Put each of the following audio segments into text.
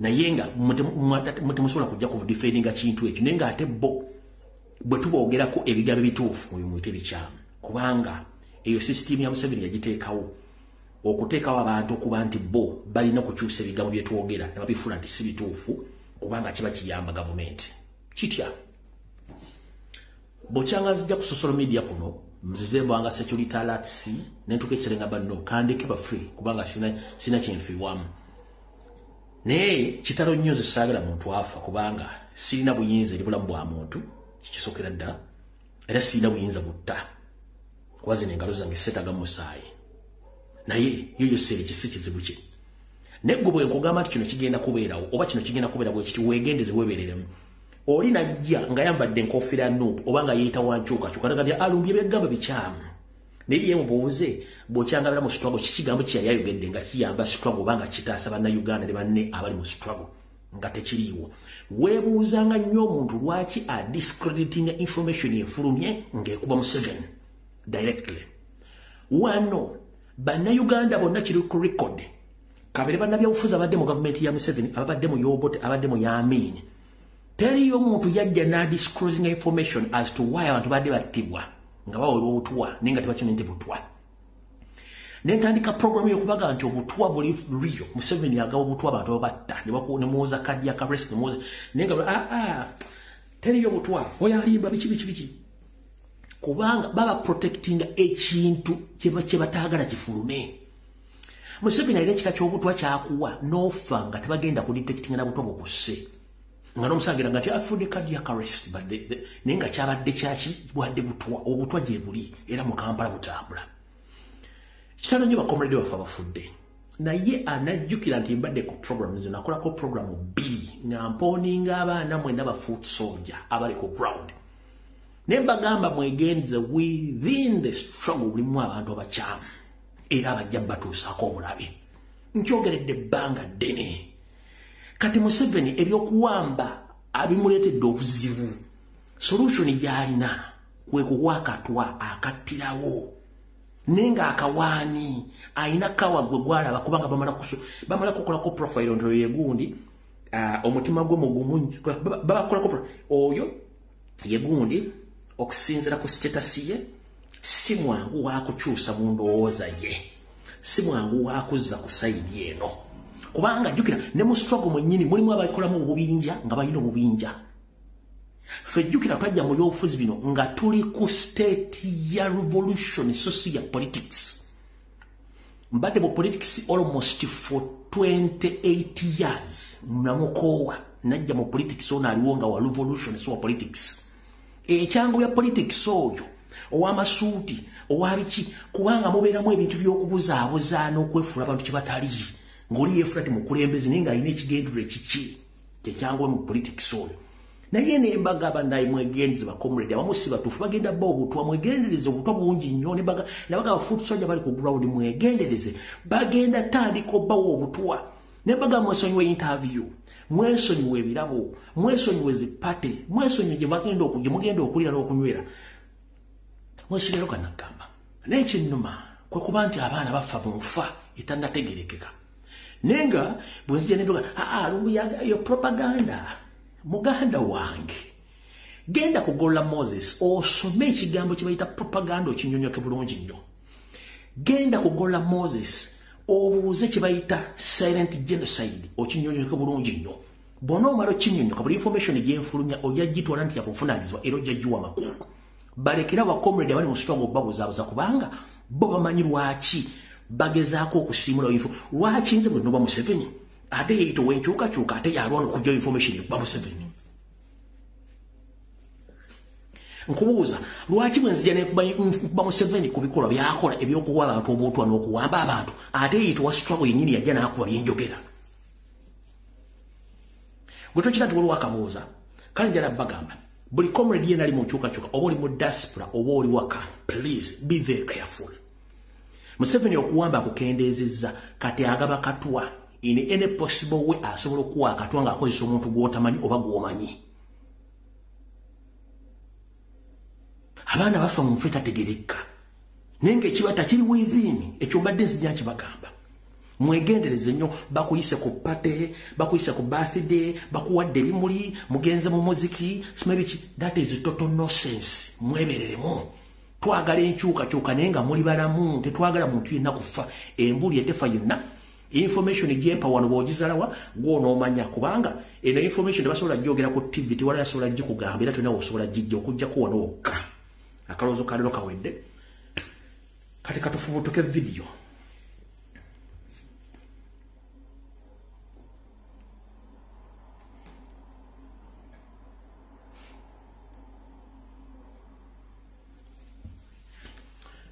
Naye nga mutemusobola kujja ku defendinga kintu ekyo, naye nga ate bo bwe tuboogerako ebigambo ebituufu mubimuyite bikyamu, kubanga eyo system ya Museveni yagiteekawo okuteekawo abantu okuba nti bo balina okukyusa ebigambo bye twogera ne babifuula nti si bituufu, kubanga kiba kiyamba gavumenti. Kitya bw'okyanga nzija ku social media kuno nzize mbwanga security alerts ne ntuuka ekiseera nga banno kandeke ba free kubanga sina kyenfiibwamu. Naye kitalo nnyo nze saagala muntu afa, kubanga sirina buyinza eri bulamu bwa muntu, kikisookera ddala, era sirina buyinza butta kuba zino engalo zange seetaaga mu musaayi. Naye yo yoseera ekyo si kizibu kye. Naye ggwe bwe nkugamba nti kino kigenda kubeerawo oba kino kigenda kubeera bwe kiti, weegendeze weebereremu. Oli najja nga yambadde enkofiira ya NUP oba nga yeeyita wankyukakyuka naga nti alumbye byegamba bikyamu, naye ye mubuuze bw'okyangabira mu struggle kiki kigambo kye yali ayogedde nga kiyamba struggle oba nga kitaasa Bannayuganda ne banne abali mu struggle nga tekiriiwo. Weebuuzanga nnyo omuntu lwaki adiscreditinga information efulumye ng'ekuba Museveni directly. Wano Bannayuganda bonna kiri ku record, kabere bannabyabufuzi abadde mu gavumenti ya Museveni, ababadde mu Yobote, abadde mu Yamini, teriyo omuntu yajja n'adisclosing information as to why abantu badde battibwa nga baweebwa obutwa naye nga tebakimanyi nti butwa. Ne ntandika program y'okubaga nti obutwa buli real. Museveni agaba obutwa abantu babatta ne muwoza cardiac arrest, ne muwoza naye nga teriyo butwa, oyo alimba biki biki biki, kubanga baba protectinga ekintu kye bataagala kifulume. Museveni alina ekika ky'obutwa kyakuwa n'ofa nga tebagenda ku detectinga na butwa bukusse, nga n'omusangira nga nti afudde cardiac arrest, naye nga kyabadde kyaki bwadde butwa. Obutwa gye buli era mu Kampala butambula. Kitalo nnyo bakomrade baffe abafudde, naye anajjukira nti mbadde ku program zino, nakolako program 2 nga mpooninga abaana mwenna ba foot soldier abali ku ground, ne mbagamba mwegenze within the struggle mulimu abantu abakyamu era abajja batuusaako obulabe. Nkyogeredde ebbanga ddene. Kati Museveni ebyokuwamba abimuleetedde obuzibu. Solution gy'alina kwe kuwa akatwa akattirawo, naye ng'akawaani alina kawa gwe gwalaba, kubanga bamala kukolako profile nti oyo yegundi, omutima gwe mugumu, babakolako oyo yegundi okusinziira ku status ye, si mwangu wa kukyusa mu ndowooza ye, si mwangu wa kuzza ku sayidi eno, kubanga jjukira ne mu struggle mwennyini mulimu abakolamu obubinja nga balina obubinja. Ffe jjukira twajja mu byobufuzi bino nga tuli ku state ya revolution, so si ya politics. Mbadde mu politics almost for 28 years, namukoowa najja mu politics ono aliwo nga wa revolution, so wa politics. Ekyangu bya politics oyo ow'amasuuti ow'abiki, kubanga mubeeramu ebintu by'okubuzaabuza n'okwefuula abantu kye batali, ng'oli yeefuula ti mukulembeze naye ng'alina ekigendererwa ekiki kyekyanguwe mu politics oyo. Naye ne mbagamba naye mwegendereze bakomrade abamu si batuufu, bagenda bba obutwa, mwegendereze obutwa bungi nnyo. Ne bagamba foot soldier bali ku ground mwegendereze, bagenda tandika obbawo obutwa. Ne mbagamba mwesonyiwe interview, mwesonyiwe ebirabo, mwesonyiwe zi party, mwesonyiwe gye mugenda okulira n'okunywera, mwesonyiwe kanagamba. Naye ekinnuma kwe kuba nti abaana bafa mu nfa etannategeerekeka. Naye nga bwe nzija ne mbuga lumbuyaga yo propaganda, muganda wange genda kugola Moses osome ekigambo kye bayita propaganda okinyonyoke bulungi nnyo. Genda kugola Moses obuuze kye bayita silent genocide okinyonyoke bulungi nnyo. Bw'onoomala okinyonyoka buli information gyenfulumya ojja gitwala nti yakuvunaanyizibwa era ojja giwa amakulu. Balekera abakomrade abali mu struggle babuzaabuza, kubanga bo bamanyi lwaki bagezaako okusiimula info. Lwaki nze bwe nnoba Museveni ate yeeyita ow'enkyukakyuka ate yalwana okuggyayo information ekuba Museveni? Nkubuuza lwaki bwe nzija nekuba Museveni ku bikolwa by'akola ebyokuwa abantu obutwa n'okuwamba abantu, ate yeeyita owa struggle yennyini yajja n'akuba byenjogera? Gwe tokira nti waliwo akabuuza. Kale njala bagamba buli comrade yenna ali mu nkyukakyuka, oba oli mu diaspora oba oli waka, please be very careful. Museveni okuwamba akukendeezezza, kati agaba katwa in any possible way asobola okuwa akatwa ng'akozesa omuntu gw'otamanyi oba gw'omanyi. Abaana bafa mu nfa etategerekka, naye ng'ekibata kiri within. Ekyo mbadde nzija nkibagamba. Mwegendereze nnyo, bakuyise ku party, bakuyise ku birthday, bakuwadde ebimuli, mugenze mu muziki, simanyi. That is total nonsense. Mwebereremu. Twagala enkyukakyuka naye nga muli balamu, tetwagala muntu yenna kufa. Embuli etefa yonna. Information gyempa wano bw'ogizalawa gw'onoomanya, kubanga eno information tebasobola gyogera ku TV, tewali asobola gikugamba, era tolina wosobola gijja okuggyako wano wokka. Akalowoozo ka leero kawedde. Kati katufubutuke vidiyo.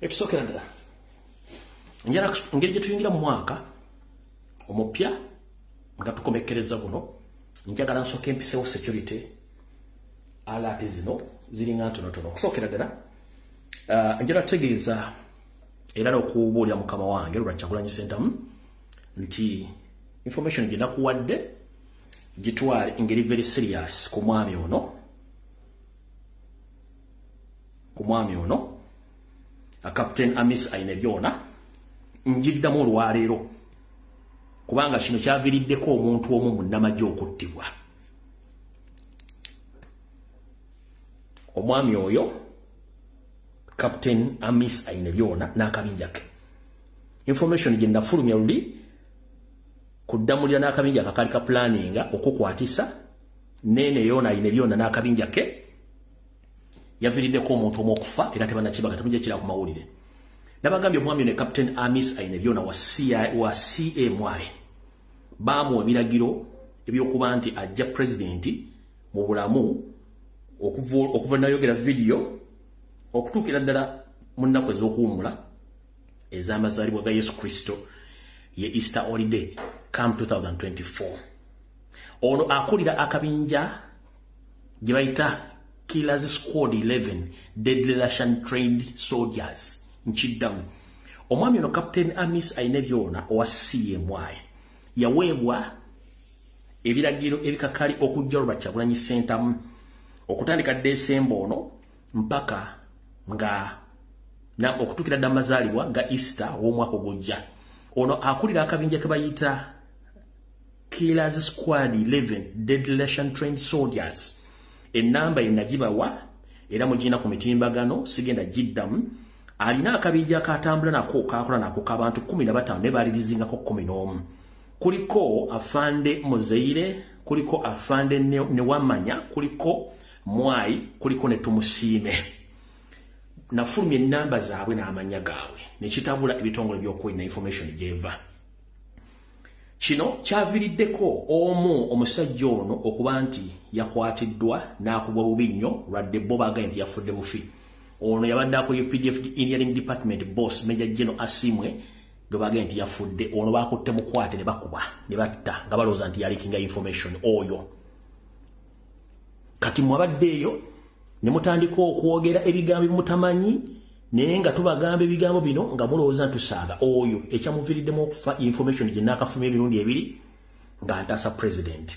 Ekisookera ddala, engeri gye tuyingira mu mwaka omupya nga tukomekkereza guno, njagala nsooke mpisewo security alert zino ziringa ntonotono. Okusookera ddala, njagala tutegeeza era n'okubuulira mukama wange Robert Kyagulanyi Ssentamu nti information gye nakuwadde gitwale engeri very serious ku mwami ono, Captain Amis Ainebyona. Njiddamu olwaleero kubanga kino kyaviiriddeko omuntu omu munnamagye okuttibwa. Omwami oyo Captain Amis Ainebyona n'akabinja ke. Information gye nafulumya luli kuddamulira n'akabinja akakaali ka planninga okukwatisa nene yona Ainebyona n'akabinja ke yaviiriddeko omuntu omu okufa, era tebannakibaga, temujja kira ku mawulire. Nabagambye omwami ne Captain Amis Ainebyona wa CMI baamuwa ebiragiro ebyokuba nti ajja pulezidenti mu bulamu okuva nayogera vidiyo okutuukira ddala mu nnaku ez'okuwummula ez'amazaalibwa ga Yesu Kristo, ye Easter holiday come 2024. Ono akulira akabinja gye bayita Killers Squad 11, Deadly Russian Trained Soldiers. Nkiddamu, omwami ono Captain Amis Ainebyona owa CMI yaweebwa ebiragiro ebikakali okujja Robert Kyagulanyi Ssentamu okutandika Desemba ono mpaka nga okutuukira ddala amazaalibwa ga Easter ow'omwaka ogujja. Ono akulira akabinja ke bayita Killers Squad 11, Deadly Russian Trained Soldiers. Ennamba ye nagibawa era mugirina ku mitimbagano, sigenda giddamu. Alina akabinja akatambula nako kakola nako k'abantu 15 ne balirizingako 11. Kuliko Afande Muzeire, kuliko Afande Newamanya, kuliko Mwai, kuliko ne Tumusiime. Nafulumya ennamba zaabwe n'amannya gaabwe ne kitabula ebitongole by'okwerinda information gy'eva. Kino kyaviiriddeko omu omusajja ono okuba nti yakwatiddwa n'akubwa bubi nnyo, lwadde bo baagambye nti yafudde bufi. Ono yabadde akola UPDF Engineering Department boss Major General Asimwe gwe baagambye nti yafudde. Ono bakutte mukwate ne bakuba ne batta nga balowooza nti yalikinga information oyo. Kati mwabadde eyo ne mutandika okwogera ebigambo bimutamanyi, naye nga tubagamba ebigambo bino nga mulowooza ntusaaga. Oyo ekyamuviiriddemu okufa information gye naakafulumya emirundi ebiri nga ntaasa president.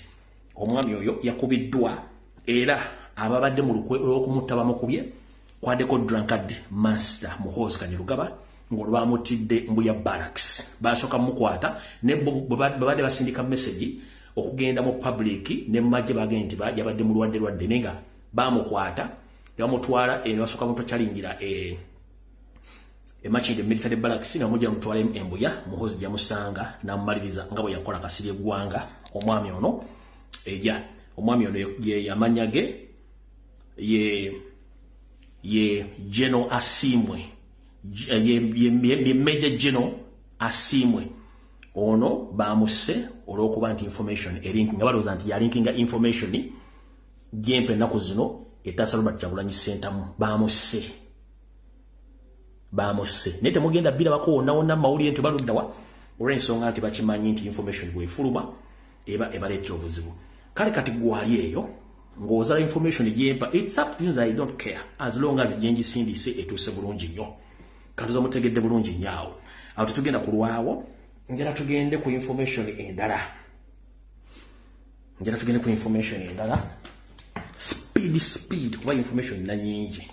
Omwami oyo yakubiddwa era ababadde mu lukwe olw'okumutta bamukubye, kwaddeko Drunkard Master Muhoozi Kainerugaba ng'olwo bamutidde Mbuya Barracks. Basooka mukwata ne babadde basindika message okugenda mu public ne mu magye bagenda nti yabadde mulwadde lwadde, naye nga bamukwata ne bamutwala ne basooka mutokyalingira Emakindye military barracks ne bamujja bamutwala Embuya. Muhoozi gyamusanga n'amumaliriza nga bwe yakola Kasirye Eggwanga. Omwami ono eja omwami ono ye amannya ge ye General Asimwe, ye Major General Asimwe. Ono bamusse olw'okuba nti information erinkinga, nga balowooza nti yalinkinga information gyempa ennaku zino etaasa Robert Kyagulanyi Ssentamu. Bamusse naye temugenda birabako wonna wonna mu mawulire nti baluddawa, olw'ensonga nti bakimanyi nti information bw'efuluma eba ebaleetera obuzibu. Kale kati gwali eyo ng'ozala information gyempa, it's up to you, I don't care as long as gyengisindise etuuse bulungi nnyo. Katuza mutegedde bulungi nnyo awo. Awo tetugenda kulwawo, njagala tugende ku information endala. Njagala tugende ku information endala. Speed speed kuba information na nyingi.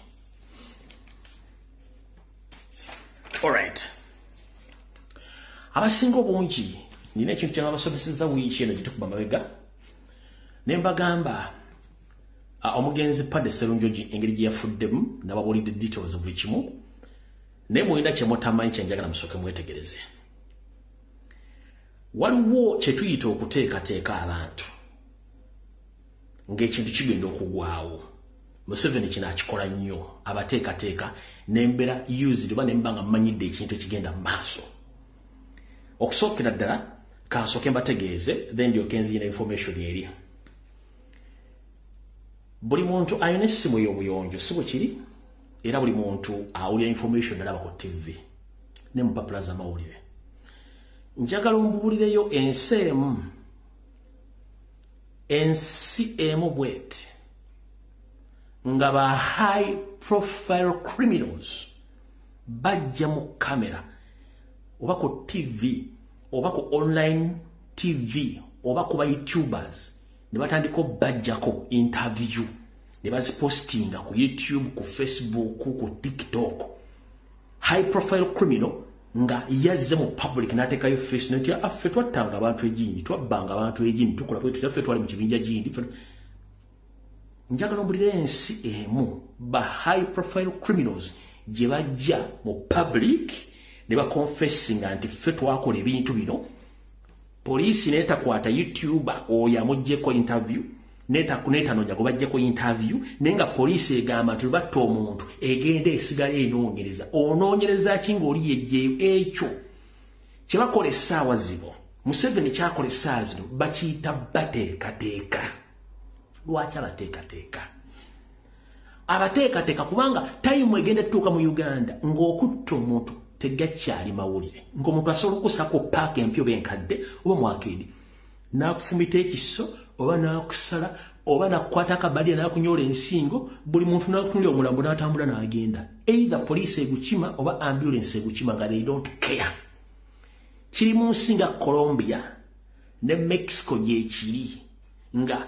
Alright. Abasinga obungi nina ekintu kye nabasomesezza wiiki eno gye tukuba mabega, ne mbagamba omugenzi Paddy Sserunjogi engeri gye yafuddemu, nababuulidde details buli kimu, naye mwenda kye mutamanyi kye njagala musooke mwetegereze. Waliwo kye tuyita okuteekateeka abantu ng'ekintu kigenda okugwawo. Museveni kino akikola nnyo, abateekateeka n'embeera used oba nemba nga mmanyidde ekintu ekigenda mu maaso. Okusookera ddala kansooke mbategeeze, then ndyoke nziyina information eri. Buli muntu alina essimu ey'obuyonjo, si bwe kiri? Era buli muntu awulira information alaba ku TV ne mu mpapula z'amawulire. Njagala ombuulireyo ensi emu, ensi emu bweti nga ba high profile criminals bajja mu kamera oba ku TV oba ku online TV oba ku ba YouTubers ne batandika obajjako interview ne bazipostinga ku YouTube, ku Facebook, ku TikTok. High profile criminal nga yazze mu public n'ateekayo face nti affe twattanga abantu egindi, twabbanga abantu egindi, tukola bwe tutya, ffe twali mu kibinja gindi. Njagala ombulire ensi emu ba high profile criminals gye bajja mu public ne baconfessinga nti ffe twakola ebintu bino, poliisi n'etakwata YouTuber oyo amuggyeko interview, netanoonya gwe bajjeko interview, naye nga poliisi egamba nti lwebatta omuntu egenda esigala enoonyereza. Onoonyereza ki ng'oli yejjeeyo? Ekyo kye bakola essaawa zino, Museveni kyakola essaawa zino, bakiyita bateekateeka. Lwaki abateekateeka? Abateekateeka kubanga time egenda etuuka mu Uganda ng'okutta omuntu tegakyali mawulire, ng'omuntu asobola okusaako paaka empya oba enkadde oba mwakeedi n'akufumita ekiso oba n'akusala oba n'akukwata akabadiya n'akunyola ensingo, buli muntu n'akutunulira omulambo n'atambula n'agenda. Either poliisi egukima oba ambulance egukima, nga they don't care. Kiri mu nsi nga Colombia ne Mexico gyekiri, nga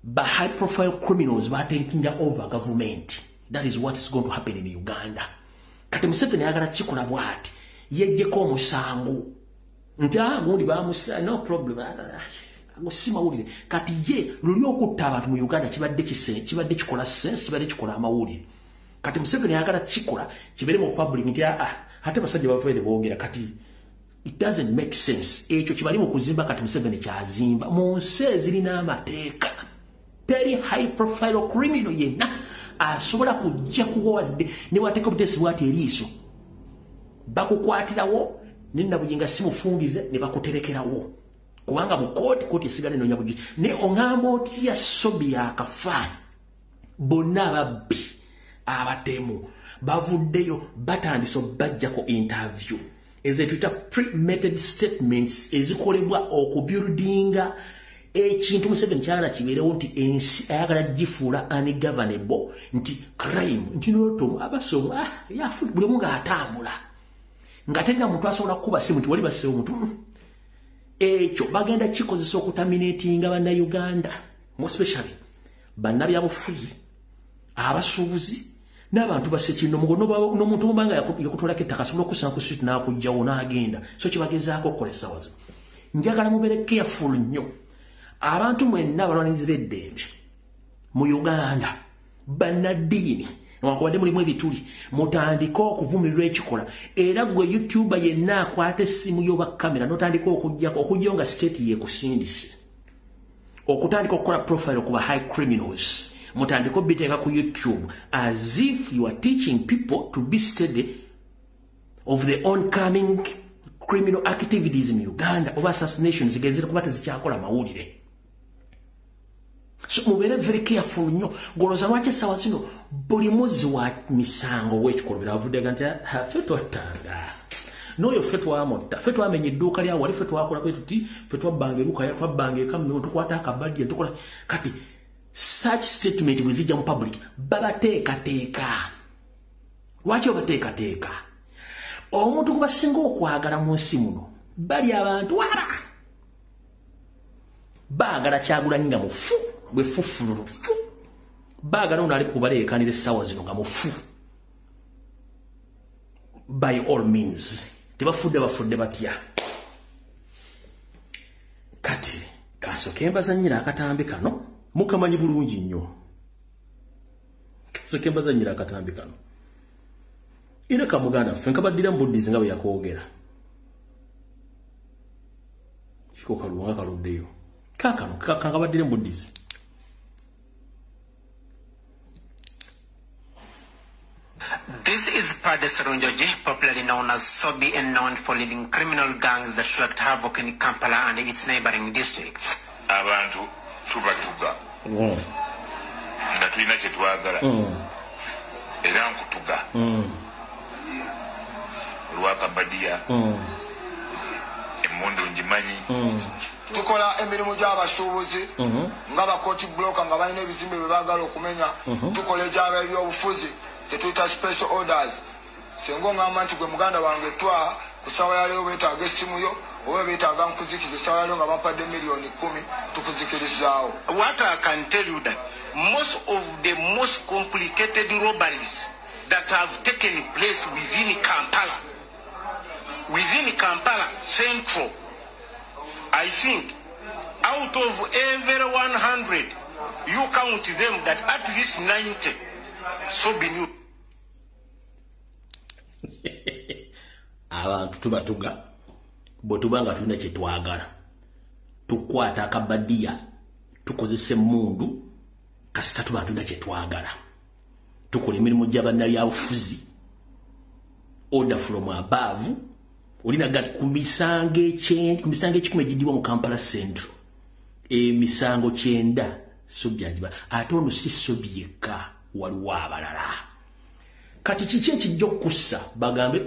ba high profile criminals batakinga over government. That is what is going to happen in Uganda. Kati Museveni ayagala kikola bw'ati yeggyeko omusango nti gundi bamusa, no problem, ago si mawulire. Kati ye luli okutta abantu mu Uganda kibadde kibadde kikola sense, kibadde kikola amawulire. Kati Museveni ayagala kikola kibeere mu public nti ate basajja bavaire boogera. Kati it doesn't make sense. Ekyo kibali mu kuzimba. Kati Museveni kyazimba mu nsi ezirina amateeka, teri high profile criminal yenna asobola kujja kuwa wadde ne wateeka obuteesi bwati eriiso, bakukwatirawo nenabuyinga si mufungize ne bakuterekerawo, kubanga mu kooti, kooti esigala enoonya bugi. Naye oŋŋamba otya Sobi akafa, bonna ababbi abatemu bavuddeyo batandise obbajjako interview ezetuyita premeditated statements ezikolebwa okubuildinga ekintu Museveni kyagala kibeerewo, nti ensi ayagala gifuula ungovernable, nti crime, nti notomu abasomu buli omu ng'atambula nga terina muntu asobola kukuba simu nti wali bassewo omuntu. Ekyo bagenda kikozesa okuterminatinga Bannayuganda, more especially bannabyabufuzi, abasuubuzi n'abantu basekinomu. N'omuntu mubanga yakutwalako ettaka asobola okusanga ku street n'akugjawo n'agenda. So kyebagezaako okukola essaawa zino, njagala mubeere careful nnyo abantu mwenna abalwanirizi b'eddembe mu Uganda, bannaddiini, newankubadde mulimu ebituli, mutandike okuvumirwa ekikola. Era gwe YouTuber yenna akwata essimu yoba kamera n'otandika okugjako okugjayo nga state yekusindise okutandika okukola profile okuba high criminals, mutandike obiteeka ku YouTube as if you are teaching people to be steady of the oncoming criminal activities in Uganda oba assassinations zigenzera kuba tezikyakola mawulire. So mubeere very careful nnyo. Golooza lwaki essaawa zino buli muzzi wa misango w'ekikolobero avuddega nti ffe twattanga n'oyo, ffe twamutta, ffe twamenya edduuka lya wali, ffe twakola bwe tuti, ffe twabbanga eruka, twabbanga ekamyo, tukwata akabadya, tukola. Kati such statement bwe zijja mu public, babateekateeka. Lwaki babateekateeka? Omuntu gwe basinga okwagala mu nsi muno bali abantu aba baagala Kyagulanyi nga mufu bwe fufululufu, baagala ono ali kubaleekanira essaawa zino nga mufu by all means. Tebafudde, bafudde batya? Kati kasooke mbazannyira akatambi kano, mukamanyi bulungi nnyo. Kasooke mbazannyira akatambi kano. Era kamuganda ffe nkabaddira mu buddizi nga bwe yakoogera. Kiko kalunga kaluddeyo. Kaakano kankabaddire mu buddizi. This is Paddy Serunjogi, popularly known as Sobi and known for leading criminal gangs that wreaked havoc in Kampala and its neighboring districts. Abantu tubatuga. Nga tulina kye twagala. Era nkutuga. Olwakabadia. Emmundu ngimanyi. Tukola emirimu gy'abasuubuzi nga bakooti bloka nga balina ebizimbe bye baagala okumenya. Tukola egy'ab'ebyobufuzi tetuyita special orders. Singa ongamba nti gwe muganda wange twa ku ssaawa ya leero beetaaga essimu yo oba beetaaga nkuzikiza essaawa ya leero nga bampadde 10 million tukuzikirizaawo. What I can tell you that most of the most complicated robberies that have taken place within Kampala Central, I think out of every 100, you count them that at least 90 Sobi knew. Abantu tubatuga bwe tuba nga tulina kye twagala, tukwata akabadiya, tukozesa emmundu, kasita tuba tulina kye twagala, tukola emirimu gy'abannabyabufuzi, order from above. Olinaga ku misango 100 egiddibwa mu Kampala Central, emisango 90 Sobi agiba. Ate ono si Sobi yekka, waliwo abalala. Kati kiki ekijja okussa? Bagambe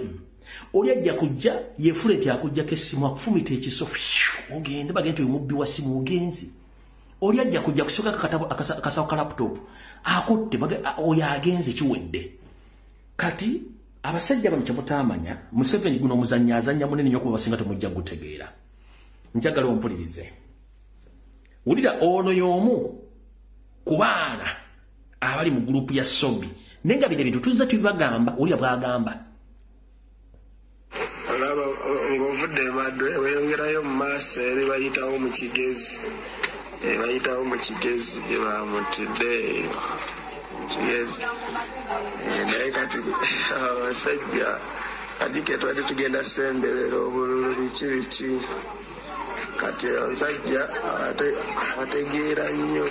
oli ajja kujja yeefule nti akuggyako essimu, akufumita ekiso, ogende bagende nti mubbi wa ssimu ogenze. Oli ajja kujja kusooka akasawo ka laptop akutte, oyo agenze, kiwedde. Kati abasajja bano kyemutamanya, Museveni guno omuzannyo azannya munene nnyo okuba basinga temujja gutegeera. Njagala ompulirize. Wulira ono y'omu ku baana abali mu gurupu ya Sobi, naye nga bino ebintu tuzza tubibagamba. Wulira bw'agamba. Olaba ng'ovudde Madwe weeyongerayo mu maaso eri bayitawo mu Kigezi. Bayitawo mu Kigezi gye bamutidde Kigezi. Naye kati abasajja kati ke twali tugenda semberera obululu biki biki, kati omusajja ategeera nnyo.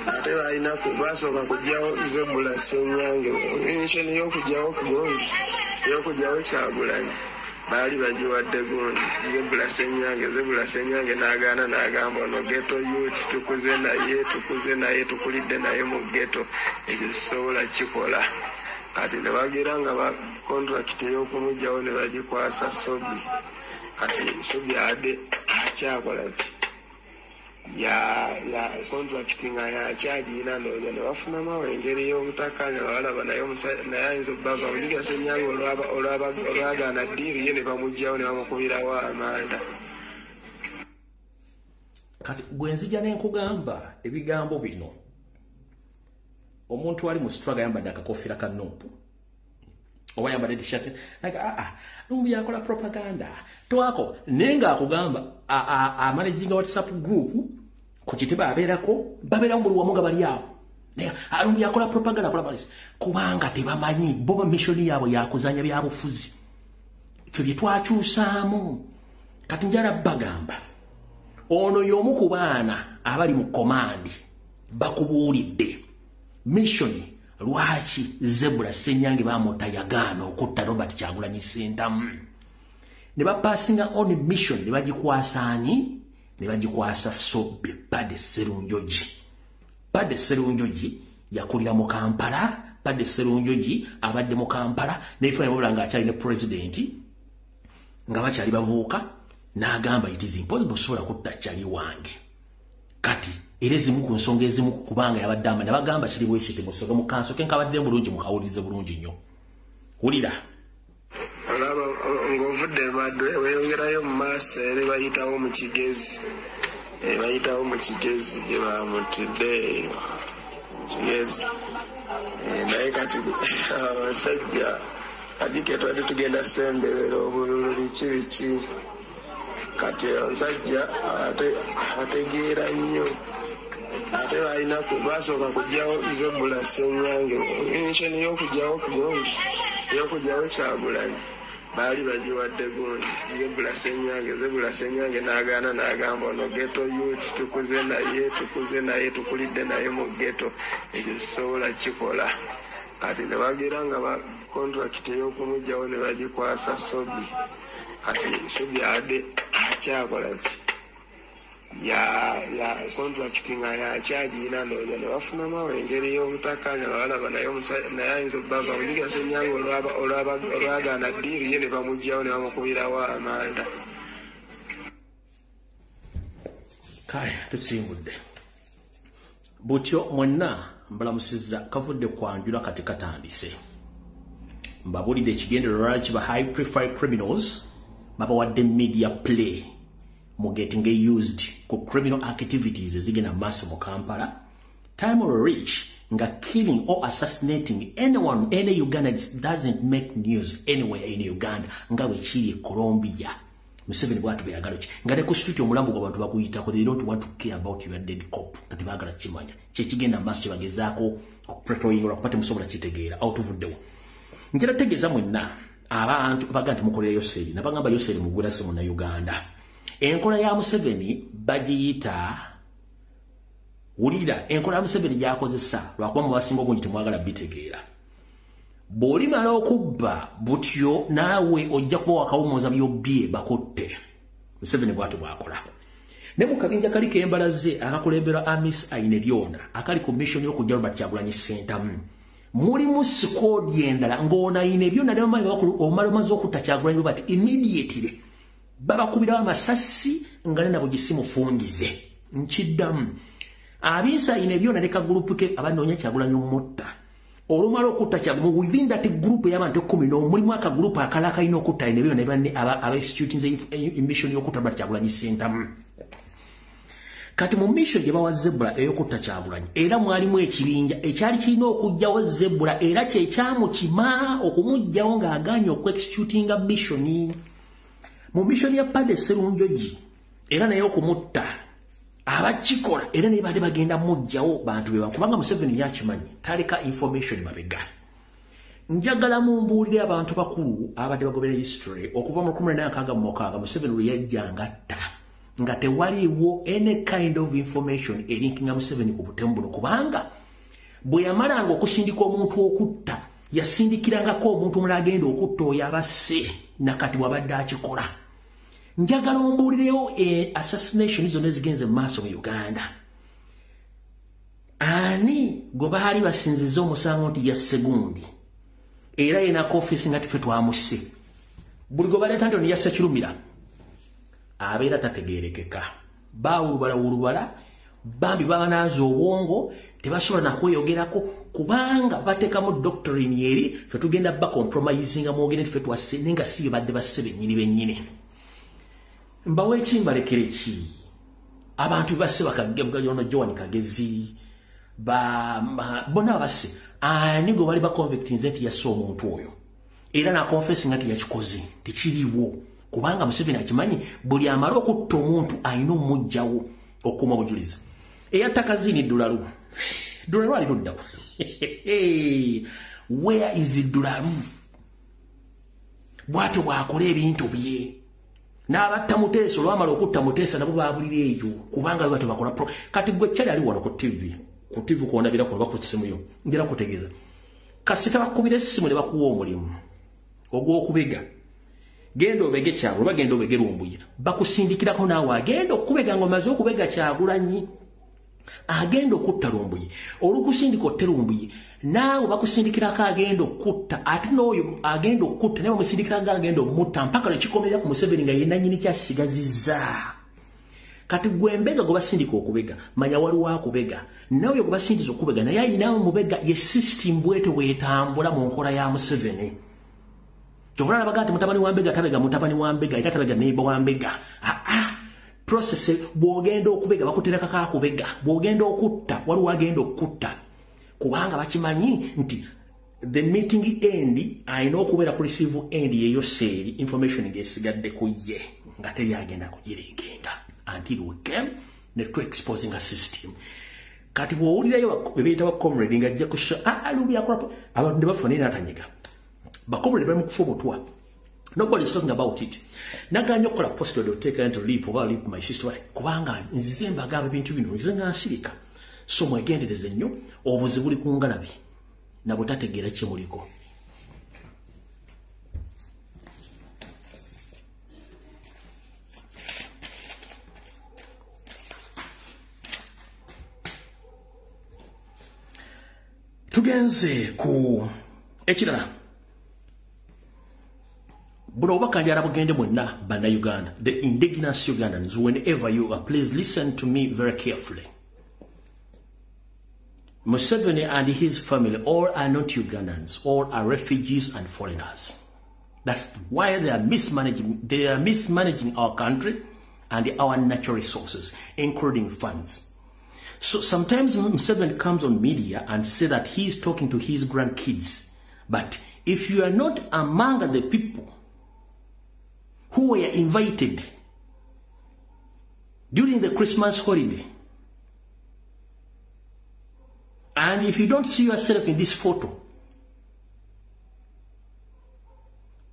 Ate balina basooka kuggyawo Zebula Ssenyange. Mission y'okuggyawo gundi, y'okuggyawo Kyagulanyi baali bagiwadde gundi Zebula Ssenyange. Zebula Ssenyange n'agaana, n'agamba ono ghetto youth, tukuze naye tukulidde naye mu ghetto, ekyo sisobola kikola. Kati ne bagira nga ba contract ey'okumuggyawo ne bagikwasa Sobi. Kati Sobi adde akyakola ki ya contract nga yakyagirina, ndowooza ne bafunamu awo engeri y'obutakkaanya, balaba naye naye ayinza obbava Ojjukira Ssenyange olwagaana ddiiru ye ne bamuggyawo ne bamukubirawo amanda. Kati bwe nzija ne nkugamba ebigambo bino, omuntu ali mu struggle ayambadde akakofiira ka Nupu oba ayambadde t-shirt, Lumbu yakola propaganda twako, naye ng'akugamba amanaginga WhatsApp group ku kitebe abeerako, babeerawo buli wamu nga bali awo. Naye Lumbu yakola propaganda, akola balisi, kubanga tebamanyi bo mission yaabwe yakuzanya byabufuzi. Ffe bye twakyusaamu. Kati njala bagamba ono y'omu ku baana abali mu command bakubuulidde mission lwaki Zebula Ssenyange bamutta, yagaana okutta Robert Kyagulanyi Ssentamu. Ne bapasinga on mission ne bagikwasa ani? Ne bagikwasa Sobi Paddy Serunjogi. Paddy Serunjogi yakulira mu Kampala. Paddy Serunjogi abadde mu Kampala n'ebifaananyi wabula ng'akyali ne pulezidenti nga bakyali bavuuka, n'agamba it is impossible sobola kutta kyali wange. Kati era ezimu ku nsonga ezimu kubanga yabadde amanya, bagamba kiri bwe kiti, musooke mukansooke nkabadde bulungi, mukawulirize bulungi nnyo. Wulira. Olaba ng'ovudde Madwe weeyongerayo mu maaso eri bayitawo mu Kigezi. Bayitawo mu Kigezi gye bamutidde Kigezi. Naye kati abasajja kati ke twali tugenda semberera obululu biki biki, Kati omusajja ate abategeera nnyo, ate balina basooka kugyawo Zebula Ssenyange. Mission y'okugyawo gundi, ey'okugyawo Kyagulanyi baali bagiwadde gundi Zebula Ssenyange. Zebula Ssenyange n'agaana, n'agamba ono ghetto youth, tukuze naye, tukuze naye, tukulidde naye mu ghetto, ekyo sisobola kikola. Kati ne bagira nga ba contract ey'okumugyawo ne bagikwasa Sobi. Kati Sobi adde akyakola ki ya contract nga yakyagirina, ndowooza ne bafunamu awo engeri y'obutakkaanya nga balaba naye naye ayinza obbava omujiga Ssenyange olwagaana deal ye ne bamugyawo ne bamukubirawo amanda. Kale tusimbudde butyo mwenna mbalamusizza, kavudde kwanjula kati katandise. Mbabulidde ekigendererwa lwaki ba high profile criminals babawadde media play mu getting used ku criminal activities ezigenda maaso mu Kampala. Time will reach nga killing or assassinating anyone, any Uganda doesn't make news anywhere in Uganda, nga bwe kiri e Colombia. Museveni bw'atyo bwe yagala ki nga ne ku street omulambo gw'abantu baguyitako, they don't want to care about your dead cop, kati baagala kimanya kyekigenda maaso kye bagezaako okupretoyinga lwakuba temusobola kitegeera. Awo tuvuddewo. Njala tegeeza mwenna abantu baga nti mukolera Yoseri, nabagamba Yoseri mugwira si Munnayuganda. Enkola ya Museveni bagiyita wulira, enkola ya Museveni gy'akozesa lwakuba mu basinga obungi temwagala bitegeera. Bw'olimala okubba butyo naawe ojja kuba wakawummuza by'obbye bakutte. Museveni bw'atyo bw'akola. Ne mu kabinja kali k'embalaze akakulemberwa Amis Ainebyona akali ku mission y'okujja Robert Kyagulanyi Ssentamu, mulimu squad endala ng'ono Ainebyona ne bamanyi omala omaze okutta Kyagulanyi bati immediately babakubirawo amasasi nga ne nabo gisimufungize. Nkiddamu, Abisa Ainebyona ne kagulupu ke abanoonya Kyagulanyi omutta olumala okutta Kyagulanyi within that group y'abantu 10 mulimu akagulupu akalala kalina okutta Ainebyona ne banne aba executing mission y'okutta Robert Kyagulanyi Ssentamu. Kati mu mission gye bawa Zebula ey'okutta Kyagulanyi era mwalimu ekibinja ekyali kirina okuggyawo Zebula, era kye kyamukima okumuggyawo ng'agaanye okuexecutinga mission. Mu mission ya Pade Serunjogi era naye okumutta abakikola era naye baali bagenda muggyawo bantu be, kubanga Museveni yakimanyi taleka information mabega. Njagala mumbuulire abantu bakulu abadde bagoberera history okuva mu 1966 Museveni lwe yajjanga atta nga tewaliiwo any kind of information erinkinga Museveni ku butemu buno, kubanga bwe yamalanga okusindika omuntu okutta yasindikirangako omuntu omulala agenda okutta oyo abasse, nakati bw'abadde akikola. Njagala ombuulireyo assassination zonna ezigenze mu maaso mu Uganda, ani gwe baali basinzizza omusango nti yasse gundi era yenako ofiisi nga tife twamusse? Buli gwe baleeta nti ono yasse Kirumira abeera tategeerekeka, baawulubalawulubala bambi babanaaza obwongo tebasobola nakweyogerako kubanga bateekamu doctrine eri ffe tugenda bacompromisinga mwogere nti ffe twasse naye nga si bye badde basse bennyini bennyini. Mbawe ki mbalekere ki abantu basse bakagegano Joan Kagezi bonna basse ani gwe bali baconvictinze nti yasse omuntu oyo era naconfessinga nti yakikoze tekiriiwo, kubanga Museveni akimanyi buli amala okutta omuntu alina omuggyawo okukuuma obujulizi. Eyatta Kazini Dulalu, Dulalu ali luddawa? Where is Dulalu? Bw'atyo bw'akola ebintu bye. N'abatta Muteesa olwamala okutta Muteesa nabo baabulira eyo kubanga batyo bakola. Kati gwe kyali ali wano ku TV, ku TV kwondabira kuba ku ssimu yo, njera kutegeeza kasita bakubira essimu ne bakuwa omulimu ogw'okubega, genda obege Kyagulanyi oba genda obege Lumbuye, bakusindikirako naawe agenda okubega ng'omaze okubega Kyagulanyi agenda okutta Lumbuye, olukusindika otte Lumbuye naawe bakusindikirako agenda okutta, ate n'oyo agenda okutta naye bamusindikirako agenda omutta mpaka lwe kikomerera ku Museveni nga ye nannyini kyasigazizza. Kati gwe mbega gwe basindika okubega, manya waliwo akubega, nawe gwe basindiza okubega naye alina mubega, ye system bwete bwetambula mu nkola ya Museveni. Kyova olaba nti mutabani wa mbega tabega mutabani wa mbega era tabega neighbor wa mbega. Process bw'ogenda okubega bakutereka kakubega, bw'ogenda okutta waliwo agenda okutta, kubanga bakimanyi nti the meeting end alina okubeera ku receive end yeyo seeri information ng'esigadde ku ye. nga teri agenda kugirinkinga until we came ne tu exposing a system. Kati bw'owulirayo bwe bayita ba comrade nga ajja kusha alubi akola abantu ne bafa n'atanyiga. Ba comrade bali mu kufa obutwa. Nobody is talking about it. Naganya okukola post do take into leap oba leap my sister kubanga nzize mbagamba ebintu bino nzize nga nsirika. So mwegendereze nnyo obuzibu buli ku ngalabi nabwe tategeera kye muliko. Tugenze ku ekirala. Buno obubaka njagala bugende mwenna bannayuganda, the indigenous Ugandans, whenever you are, please listen to me very carefully. Museveni and his family all are not Ugandans, all are refugees and foreigners. That's why they are mismanaging our country and our natural resources, including funds. So sometimes Museveni comes on media and say that he's talking to his grandkids. But if you are not among the people who were invited during the Christmas holiday, and if you don't see yourself in this photo,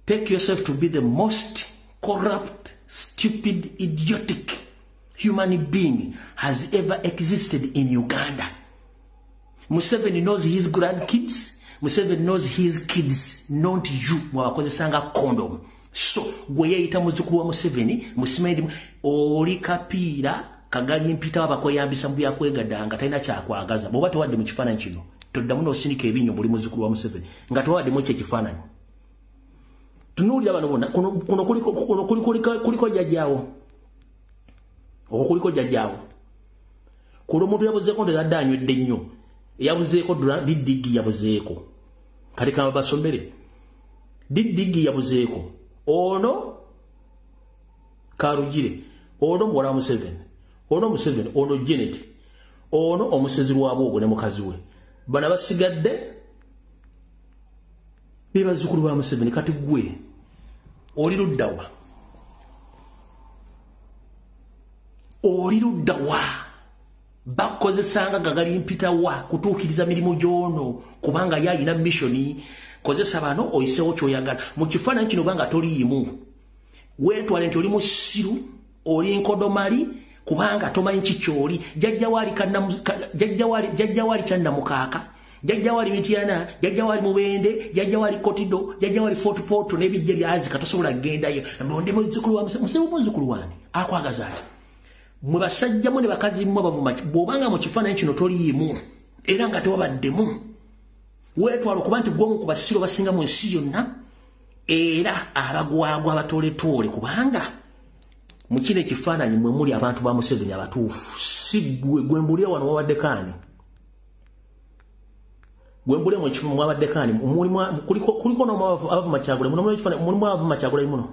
take yourself to be the most corrupt, stupid, idiotic human being has ever existed in Uganda. Museveni knows his grandkids. Museveni knows his kids, not you. Mwabakozesanga condom. So, gwe yeeyita muzzukulu wa Museveni, musimendi oli kapiira kagali mpita abakweyambisa mu byakwegadanga talina kyakwagaza. Bw'oba tewadde mu kifaananyi kino, toddamu n'osinika ebinnyo buli muzzukulu wa Museveni nga tewaddemu ekyo ekifaananyi. Tunuulira bano bonna, kuno kuliko jjajjaawo. Okwo kuliko jjajjaawo. Kuno omuntu yabuzeeko nti yadde anywedde nnyo. Yabuzeeko diddigi yabuzeeko. Kati kamba basomere. Diddigi yabuzeeko. Ono Karugire, ono muwala wa Museveni, ono Museveni, ono Janet, ono omusezi lwabwogo ne mukazi we. Bano abasigadde be bazzukulu ba Museveni. Kati ggwe oli ludda wa? Oli ludda wa? Bakozesanga gagali mpita wa kutuukiriza mirimu gy'ono kubanga ye alina missioni. Kozesa bano oyiseewo ky'oyagala. Mu kifaananyi kino obanga toliimu, weetwale nti oli musiru, oli nkodomali, kubanga tomanyi ki ky'oli. Jjajja waali Kyannamukaaka, jjajja waali Mityana, jjajja waali Mubende, jjajja waali Kotido, jjajja waali Fort Portal n'ebijja byazika tosobola kugendayo. Ndi muzzukulu wa Museveni, muzzukulu wani akwagaza ati? Mwe basajja mwe ne bakazi mmwe bavuma. Bw'obanga mu kifaananyi kino toliimu era nga tewabaddemu, weetwala okuba nti ggwe omu ku basiru abasinga mu nsi yonna era abagwagwa abatooletole, kubanga mu kino ekifaananyi mwe muli abantu ba Museveni abatuufu. Si ggwe gwe mbulira wano wabaddeko ani? Gwe mbulira mu kifo mwabaddeko ani? Kuliko n'omu abavuma Kyagulanyi, muno ekifaananyi mulimu abavuma Kyagulanyi muno.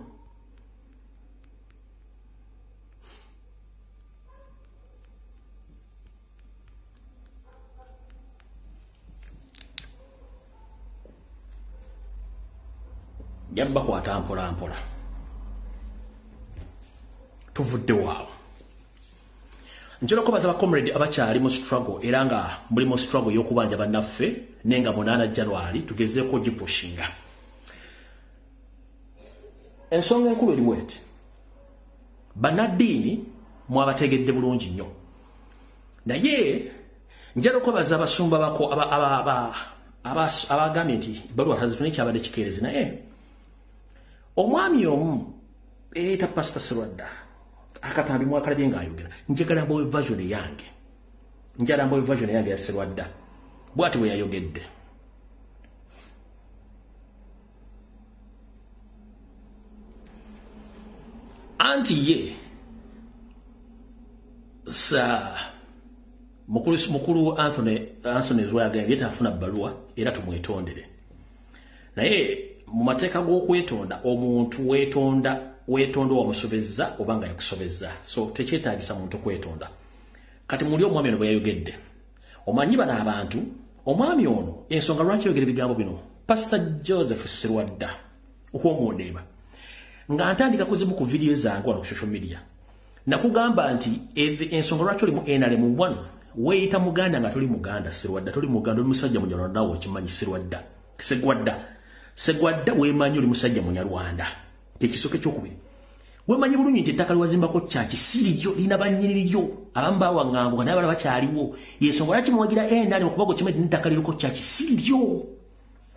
Jabba mpola mpola. Tuvudde waawo. Njagala okubaza ba comrade abakyali mu struggle era nga muli mu struggle y'okubanja bannaffe nenga 8 January tugezeeko gipushinga. Ensonga enkulu eri bw'eti. Bannaddiini mwabategedde bulungi nnyo. Naye njagala okubaza abasumba bako abagambye nti ebbaluwa tazifuna kyabadde kikeerezi, naye omwami omu eyita Pastor Serwadda akatambi mwakalabye ng'ayogera. Njagala mbawe version yange. Njagala mbawe version yange ya Serwadda. Bw'ati bwe yayogedde. Anti ye sa mukulu Anthony Zwa yagambye tafuna bbaluwa era tumwetondere. Naye mu mateeka g'okwetonda omuntu weetonda wamusobezza oba nga yakusobezza, so tekyetaagisa muntu kwetonda. Kati muli omwami ono bwe yayogedde, omanyi bano abantu, omwami ono ensonga lwaki yogera ebigambo bino, Pastor Joseph Serwadda okw'omundeeba Nga ntandika kuzimu ku video zange wano ku social media, nakugamba nti ensonga lwaki oli mu NRM, 1, weeyita Muganda nga toli Muganda. Serwadda, toli Muganda, oli musajja Munyarwanda. Nawe okimanyi, Serwadda, Segwadda, Segwadda, weemanyi oli musajja Munyarwanda. Tekisooka. Ekyokubiri, wemanyi bulungi nti ettaka lyewazimbako kyaki siriryo, lina bannyiniryo abamu bawaŋŋanguka naye abalala bakyaliwo. Yensonga lwaki muwagira NRM, okuba gwe kimanyi nti ettaka liriko kyaki siriryo.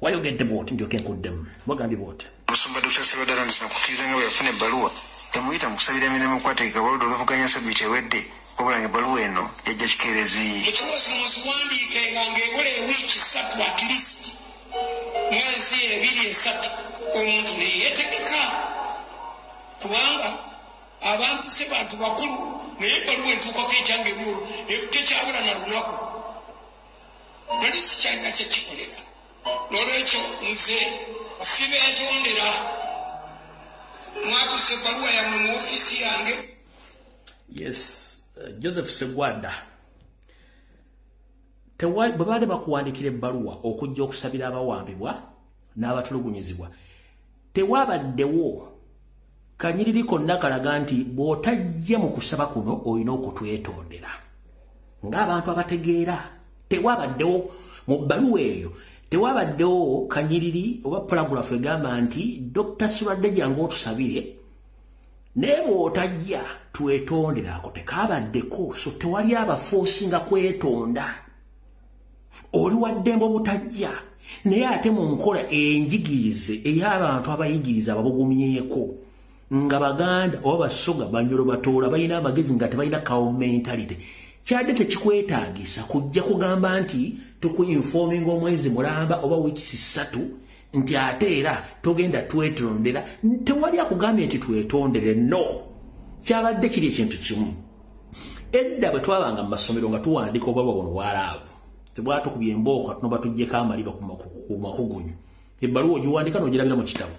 Wayogedde bwoti, ndyoke nkuddemu, wagambye bwoti. Omusumba Dr. Serwadda atandise okukkiriza nga bwe yafuna ebbaluwa emuyita mu kusabira emirimu okwategekebwa oludda oluvuganya sabbiiti ewedde, wabula nga ebbaluwa eno yajja kikeerezi. Ebbaluwa zino muziwandiike nga ng'ebula ewiiki 3, at least mwezi 2, 3, omuntu neyeetegeka, kubanga abantu si bantu bakulu, naye ebbaluwa entuukako ekyange ebulu tekyabula na lunaku, nali sikyalina kyekikolera. Nolwekyo nze sibeetondera, mwatuuse ebbaluwa yammwe mu ofiisi yange. Yes, Joseph Segwada, bwe baali bakuwandikira ebbaluwa okujja okusabira abawambibwa n'abatulugunyizibwa, tewabaddewo kanyiriri konna kalaga nti bw'otajja mu kusaba kuno olina okutwetondera. Ng'abantu abategeera, tewabaddewo mu bbaluwa eyo, tewabaddewo kanyiriri oba paragraph egamba nti Dr. Serwadda, jangu otusabire, naye bw'otajja twetonderako. Tekabaddeko. So tewali abaforcinga kwetonda, oli waddembe obutajja. Naye ate mu nkola enjigirize ey'abantu abayigiriza ababugumyeko nga Baganda oba Basoga, Banyoro, Batoola, balina amagezi nga tebalina cow mentality, kyadde tekikwetaagisa kujja kugamba nti tukuinforminga omwezi mulamba oba wiikisi 3 nti ate era togenda twetondera. Tewali akugambye nti twetondere, no. Kyabadde kiri ekintu kimu. Edda bwe twabanga mu masomero nga tuwandika obubabwa buno bwa love, tebwatukubye embooko tunoba tuggyeko amaliba ku makugunyu. Ebbaluwa ogiwandika n'ogirabira mu kitabo,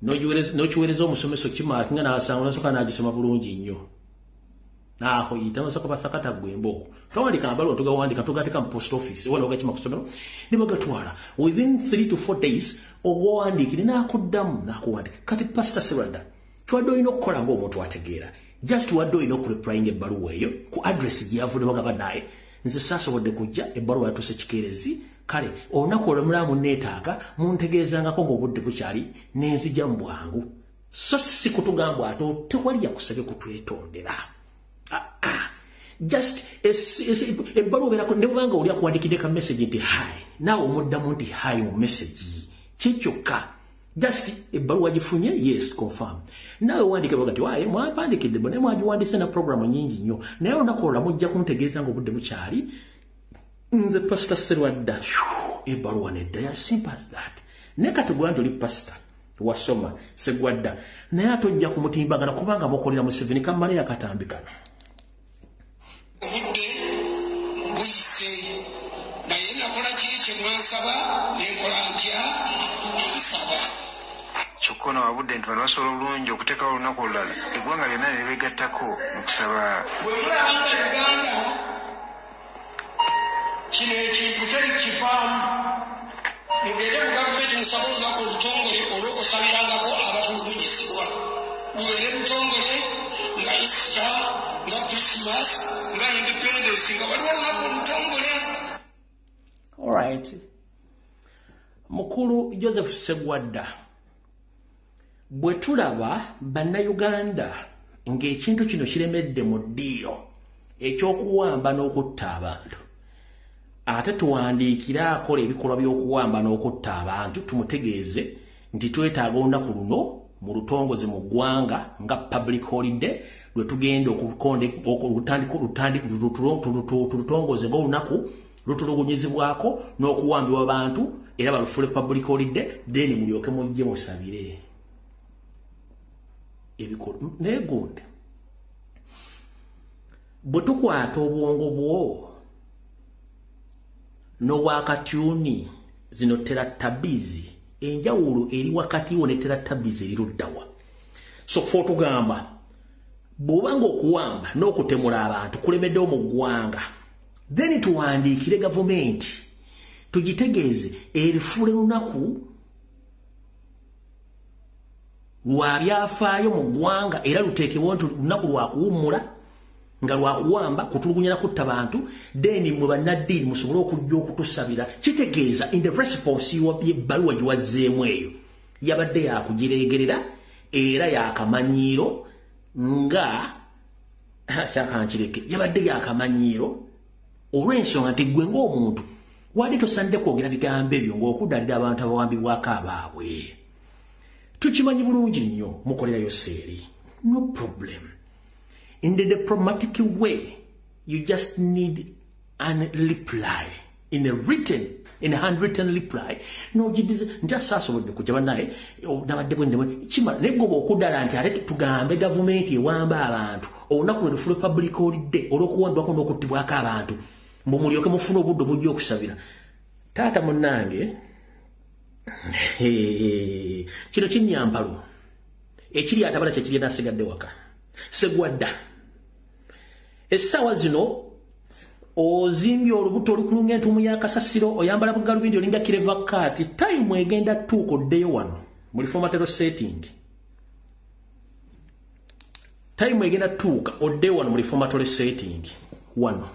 n'okiweereza omusomesa okimarkinga, n'asanga nasooka n'agisoma bulungi nnyo, nahoyita nosooka basakata gwe embooko. Twawandika amabaluwa, tugawandika, tugateeka mu post office oba nogakima ku ssomero ne bagatwala within 3 to 4 days, obawandiikire n'akuddamu n'akuwandika. Kati Pastor Serwadda, twadde olina okukola ng'omuntu ategeera, just wadde olina okureplyinga ebbaluwa eyo ku address gye yavudde, bagamba naye nze saasobodde kujja, ebbaluwa yatuuse kikeerezi, kale olunaku olwo mulaba munneetaaga muntegeezangako ng'obudde bukyali nenzija mu bwangu, so si kutugamba ate tewali yakusabye kutwetondera. Ah, ah. Just ebbaluwa obeerako ne bwebanga oli akuwandikidde ka message nti hi, naawe omuddamu nti hi mu message kikyokka. Just ebbaluwa gifunye, yes, confirm. Naawe wandike baga ti waaye mwampandiikidde bo naye mwagiwandise na programu nyingi nnyo, naye olunaku olwo mujja kuntegeeza ng'obudde bukyali, nze Pastor Serwadda. Ebbaluwa nedda ya simple as that. Naye kati gwa nti oli pastor wasoma, Segwadda, naye ate ojja kumutimbagana kubanga mukolera Museveni. Kamale akatambi kano. Obudde buyise, naye nakola kiri kye mwansaba, nenkola ntya, nsaba. Kyokka ono wabudde nti bano basobola obulungi okuteekawo olunaku olulala eggwanga lyonna ne libeegattako mu kusaba. Bwe mulaba nga Uganda kino ekintu teri kivaamu, mugende mu gavumenti musabe olunaku olutongole olw'okusabirangako abatulugunyizibwa, lubeere lutongole nga Easter, nga Christmas, nga Independence, nga waliwo olunaku olutongole. Alright, mukulu Joseph Segwadda, bwe tulaba Bannayuganda ng'ekintu kino kiremedde mu ddiiro ekyokuwamba n'okutta abantu, ate tuwandiikire akola ebikolwa by'okuwamba n'okutta abantu, tumutegeeze nti twetaaga olunaku luno mu lutongoze mu ggwanga nga public holiday lwe tugenda tulutongoze ng'olunaku lutulugunyizibwako n'okuwambibwa abantu, era balufuule public holiday, then mulyoke mujje musabire ebikolwa. Naye gundi bwe tukwata obwongo bwo n'obwakatyuni zino teratabizi, enjawulo eri wakati wo ne teratabizi eri luddawa? So fe otugamba bw'obanga okuwamba n'okutemula abantu kulemeddewo mu ggwanga, then tuwandiikire gavumenti tugitegeeze erifuule lunaku lwa byafaayo mu ggwanga era luteekebwa nti lunaku lwakuwummula nga lwakuwamba kutulugunya na kutta bantu, then mwe bannaddiini musobole okujja okutusabira. Kitegeeza in the response y'ebbaluwa gye wazzeemu eyo yabadde yakugireegerera era yakamanyiiro nga kyakankireke yabadde yakamanyiiro olw'ensonga nti ggwe ng'omuntu wadde tosaanidde kwogera bigambo ebyo ng'okudalira abantu abawambibwako abaabwe. Tukimanyi bulungi nnyo mukolerayo seeri, no problem. In the diplomatic way, you just need an reply in a written, in a handwritten reply. No, nti asaasobodde kujja bannaye nabadde bwe kimala naye goba okuddala nti ate tugambe gavumenti ewamba abantu olunaku lwe lufule public holiday olw'okuwambibwako n'okuttibwako abantu mbu mulyoke mufune obudde obujja okusabira. Taata munnange, kino kinyampalo ekiri atabala kyekiri nasigadde waka segwadda. Essaawa zino ozimbye olubuto olukulunga entuumu ya kasasiro, oyambala bugalubindi olinga kireva kaati. Tayimu egenda tuuka oddeyo wano mu reformatory setting. Tayimu egenda tuuka oddeyo wano mu reformatory setting wano.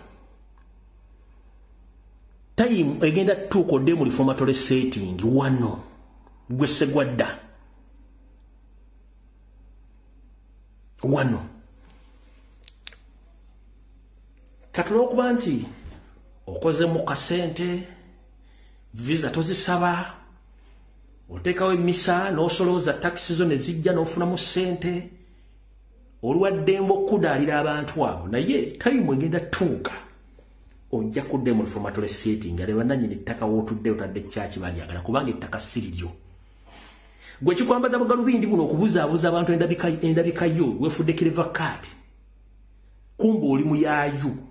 Tayimu egenda tuuka oddeyo mu reformatory setting wano gwe segwadda wano. Katula okuba nti okoze mu kasente, visa tozisaba, oteekawo emisa n'osolooza takisi zo ne zijja n'ofunamu ssente, oli waddembe okudaalira abantu abo, naye tayimu egenda tuuka ojja kudda mu reformatory setting nga bannannyini ttaka w'otudde otadde kyaki balyagala kubanga ettaka si liryo. Gwe kikwambaza bugalubindi buno okubuzaabuza abantu endabika yo weefudde kireva kaadi, kumbe oli muyaayu.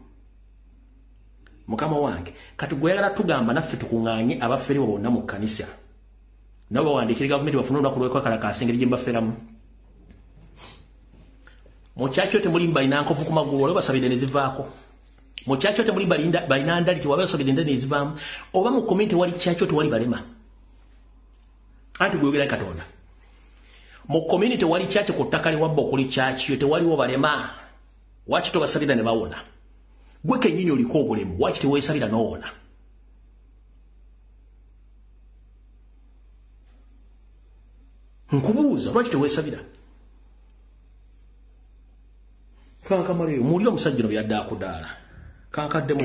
Mukama wange, kati gweyagala tugamba naffe tukuŋŋaanye abafere bonna mu kkanisa nabo bawandiikire gavumenti bafune olunaku lw'okwekalakaasa engeri gye mbaferamu. Mu kyakyo temuli balina nkovu ku magulu olwo basabidde ne zivaako. Mu kyakyo temuli balina ndali tewaba basabidde endali ne zivaamu. Oba mu komenti wali kyakyo tewali balema. Anti gweyogera Katonda. Mu community wali kyakyo ku ttaka liwabba okuli kyakyo tewaliwo balema. Waki tobasabira ne bawona? Gwe kennyini oliko obulemu, waki teweesabira n'owona? Nkubuuza, lwaki teweesabira? Kankamaleyo, muwulire omusajja ono byadde akudaala. Kankaddemu.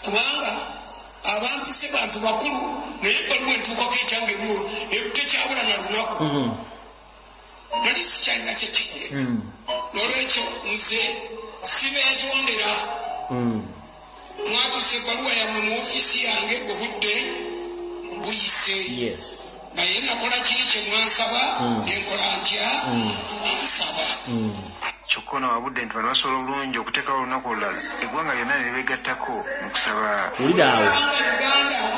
Kubanga abantu si bantu bakulu naye ebbaluwa entuukako ekyange tekyabula na lunaku. Nali sikyalina kyekikole. N'olwekyo nze sibeetondera. Mwatuuse ebbaluwa yammwe mu ofiisi yange obudde buyise. Naye nakola kiri kye mwansaba, nenkola ntya nsaba. Kyokka ono wabudde nti bano basobola obulungi okuteekawo olunaku olulala eggwanga lyonna ne libeegattako mu kusaba. Wulira awo.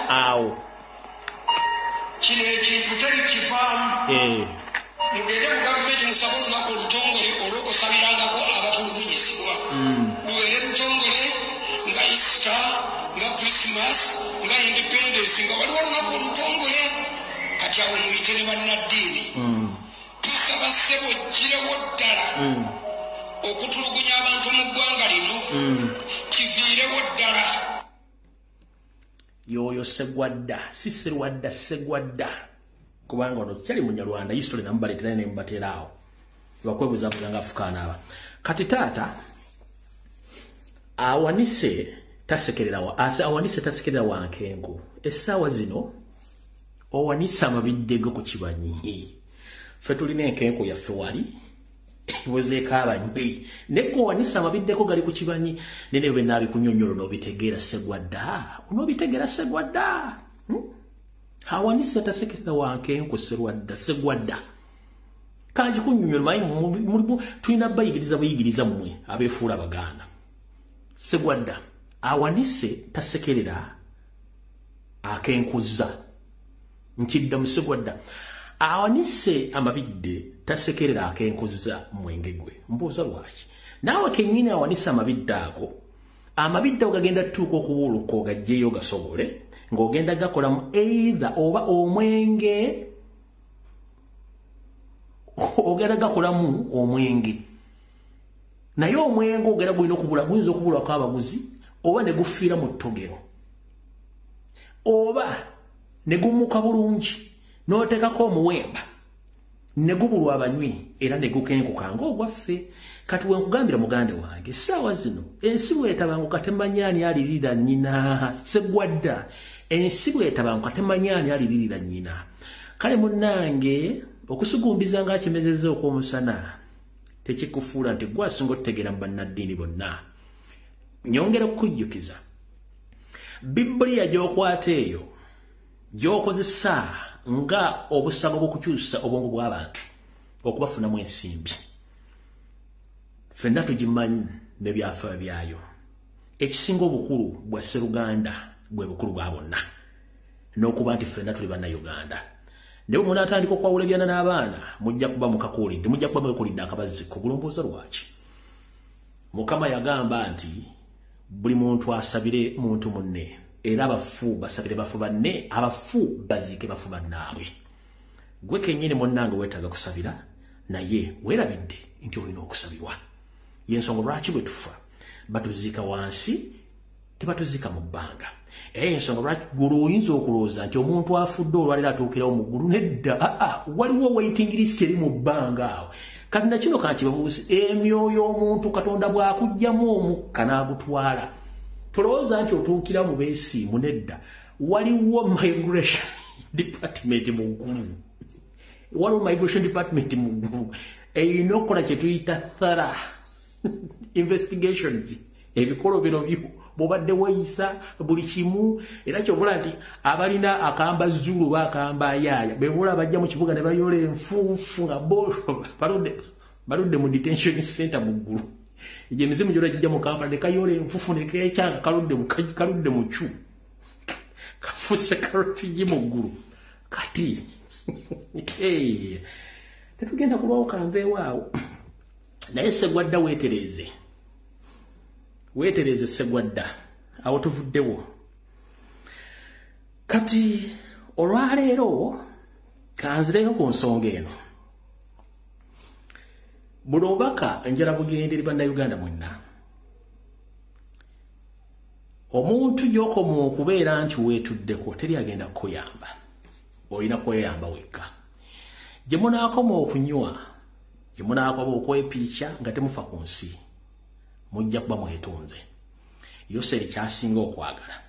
Awo. Kino ekintu teri kivaamu. Mugende mu gavumenti musabe olunaku olutongole olw'okusabirangako abatulugunyizibwa. Lubeere lutongole nga Easter, nga Christmas, nga Independence, nga waliwo olunaku olutongole. Kati awo muyite ne bannaddiini. Tusaba ssebo girewo ddala okutulugunya abantu mu ggwanga lino kiviirewo ddala. Yoyo segwadda, si serwadda, segwadda. Kubanga ono kyali munyarwanda history namubaleetera ne mubateera awo lwakwebuzabuza nga afukaana aba. Kati taata awanise tasekerera awanise tasekerera wankengu. Essaawa zino owanise amabidde go ku kibanyi. Ffe tulina enkenku yaffe wali ewozeeko abanywi, naye gwe owanise amabiddeko gali ku kibanyi. Naye bwe naabikunnyonnyola n'obitegeera segwadda, onoobitegeera segwadda. Awanise tasekerera wankenku serwadda segwadda. Kangi kunnyonnyola manyi tulina bayigiriza buyigiriza mmwe abeefuula Abaganda. Segwadda awanise tasekerera akenkuzza. Nkidda mu segwadda. Awanise amabidde tasekerera akenkuzza mwenge gwe. Mbuuza lwaki? Naawe kennyini awanise amabidde ago Amabidda ogagenda tuuka okubuuluka ogajjeyo gasobole ng'ogenda gakolamu either oba omwenge, ogenda gakolamu omwenge, naye omwenge ogenda gulina okubula, guyinza okubulwako abaguzi, oba ne gufiira mu ttogero, oba ne gumuka bulungi n'oteekako omuwemba ne gubulwa abanywi era ne gukenkuka ng'ogwaffe. Kati we nkugambira muganda wange, essaawa zino ensi bw'etabanguka temanyi ani aliririra nnyina. Segwadda, ensi bw'etabanguka temanyi ani aliririra nnyina. Kale munnange, okusugumbiza ng'akimezezza okw'omusana tekikufuula nti gwe asinga otutegeera mu bannaddiini bonna. Nyongera okukujjukiza Bibbuliya gy'okwata eyo gy'okozesa nga obusago bw'okukyusa obwongo bw'abantu okubafunamu ensimbi, ffenna tugimanyi n'ebyafaayo byayo. Ekisinga obukulu bwa sseruganda bwe bukulu bwa bonna, n'okuba nti ffenna tuli Bannayuganda. Naye bwe munaatandika okwawula ebyana n'abaana, mujja kuba mukakuulidde, mujja kuba mwekulidde akabazziko. Gulomboza lwaki? Mukama yagamba nti buli muntu asabire muntu munne, era abafu basabire bafu banne, abafu baziike bafu bannaabwe. Gwe kennyini munnange weetaaga kusabira, naye weerabidde nti olina okusabirwa. Yensonga lwaki bwe tufa batuziika wansi, tebatuziika mu bbanga. Era ensonga lwaki gulu oyinza okulowooza nti omuntu afudde olwaleero atuukirawo mu ggulu. Nedda, aa, waliwo waiting list eri mu bbanga awo. Kati nakino kankibabuuse, emyoyo omuntu Katonda bw'akuggyamu omukka n'agutwala, tolowooza nti otuukira mu beesiimu. Nedda, waliwo migration department mu ggulu, waliwo migration department mu ggulu erina okukola kye tuyita thorough investigations, ebikolobero byo bw'obadde weeyisa buli kimu. Era kyovula nti abalina akamba zulu oba akamba ayaaya bebola bajja mu kibuga ne bayola enfuufu nga bo baludde mu detention center mu ggulu. Egyo emizimu gyona gijja mu Kampala ne kayola enfuufu ne keekyanga kaludde mu cyu, kafuse karefugee mu ggulu. Kati tetugenda kulwawo, kanveewaawo. Naye Segwadda, weetereeze, weetereeze Segwadda, awo tuvuddewo. Kati olwaleero kanzireyo ku nsonga eno. Buno obubaka njala bugenderi Bannayuganda mwenna. Omuntu gy'okoma okubeera nti weetuddeko, teri agenda kukuyamba, olina kweyamba wekka. Gye munaakoma okunywa, gye munaakoma okwepiica nga temufa ku nsi, mujja kuba mwetonze. Yoseri kyasinga okwagala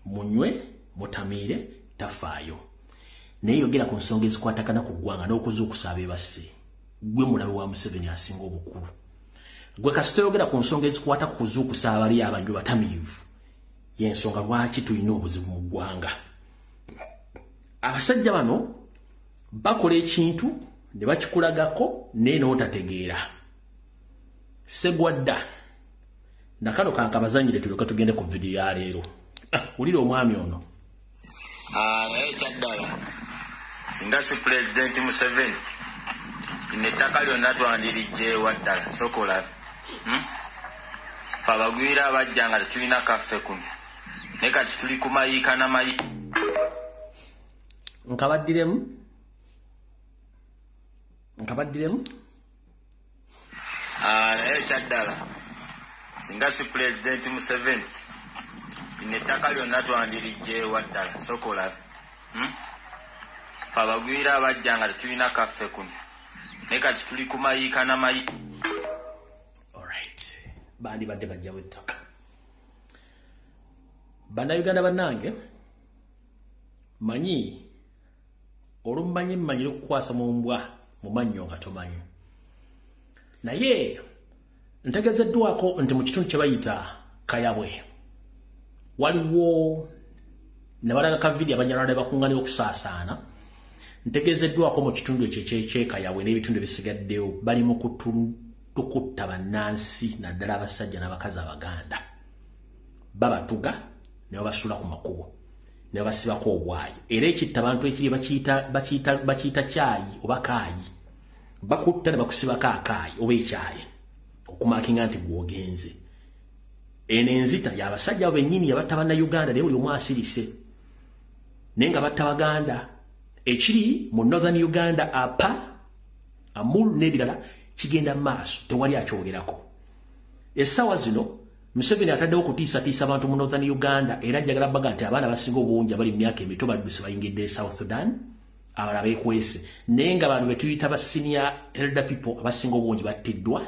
munywe mutamiire, tafaayo, naye yogera ku nsonga ezikwatagana ku ggwanga n'okuzuukusa abeebasse. Gwe mulabe wa Museveni asinga obukulu. Gwe kasita oyogera ku nsonga ezikwata ku kuzuukusa abali abanywi batamiivu, yensonga lwaki tulina obuzibu mu ggwanga. Abasajja bano bakola ekintu ne bakikulagako naye n'otategeera. Segwadda, nakano kankabazanyire, tulyoke tugende ku vidiyo ya leero. Wulira omwami ono. Naye ekyaddala, singa si Pulezidenti Museveni, lino ettaka lyonna twandirijjeewa ddala. Sooka olabe, Fe abagwira abajja nga tetulina kaffe kuno, naye kati tuli ku mayiika na mayiika. Nkabaddiremu, nkabaddiremu. Naye ekyaddala, singa si Pulezidenti Museveni, lino ettaka lyonna twandirijjeewa ddala. Sooka olabe, Fe abagwira abajja nga tetulina kaffe kuno, naye kati tuli ku mayiika na mayiika. Alright, bandibadde bajjawo ettaka. Bannayuganda bannange, manyi olumanyi mmanyire okukwasa mu mbwa mu mannyo nga tomanyi, naye ntegezeddwako nti mu kitundu kye bayita Kayabwe waliwo ne balaga ka vidiyo Abanyarwanda bakuŋŋaanira okusaasaana. Ntegezeddwako mu kitundu ekyo ekyekyekayabwe n'ebitundu ebisigaddewo bali mu kutukutta bannansi, naddala abasajja n'abakazi Abaganda. Babatuga ne babasuula ku makubo ne babasibako obwayi, era ekitta abantu ekiri bakiyita kyayi oba kaayi. Bakutta ne bakusibako akaayi oba ekyayi okumakinga nti gwogenze. Eno enzita y'abasajja abo bennyini yabatta Bannayuganda, naye buli omu asirise, naye nga batta Baganda. Ekiri mu Northern Uganda, apa Amul n'ebirala, kigenda mu maaso, tewali akyogerako. Essaawa zino Museveni ataddewo okutiisatiisa abantu mu Northern Uganda, era njagala baga nti abaana abasinga obungi abali mu myaka emito badduse, bayingidde South Sudan, abalala beekwese, naye nga abantu betuyita ba senior elder people abasinga obungi battiddwa,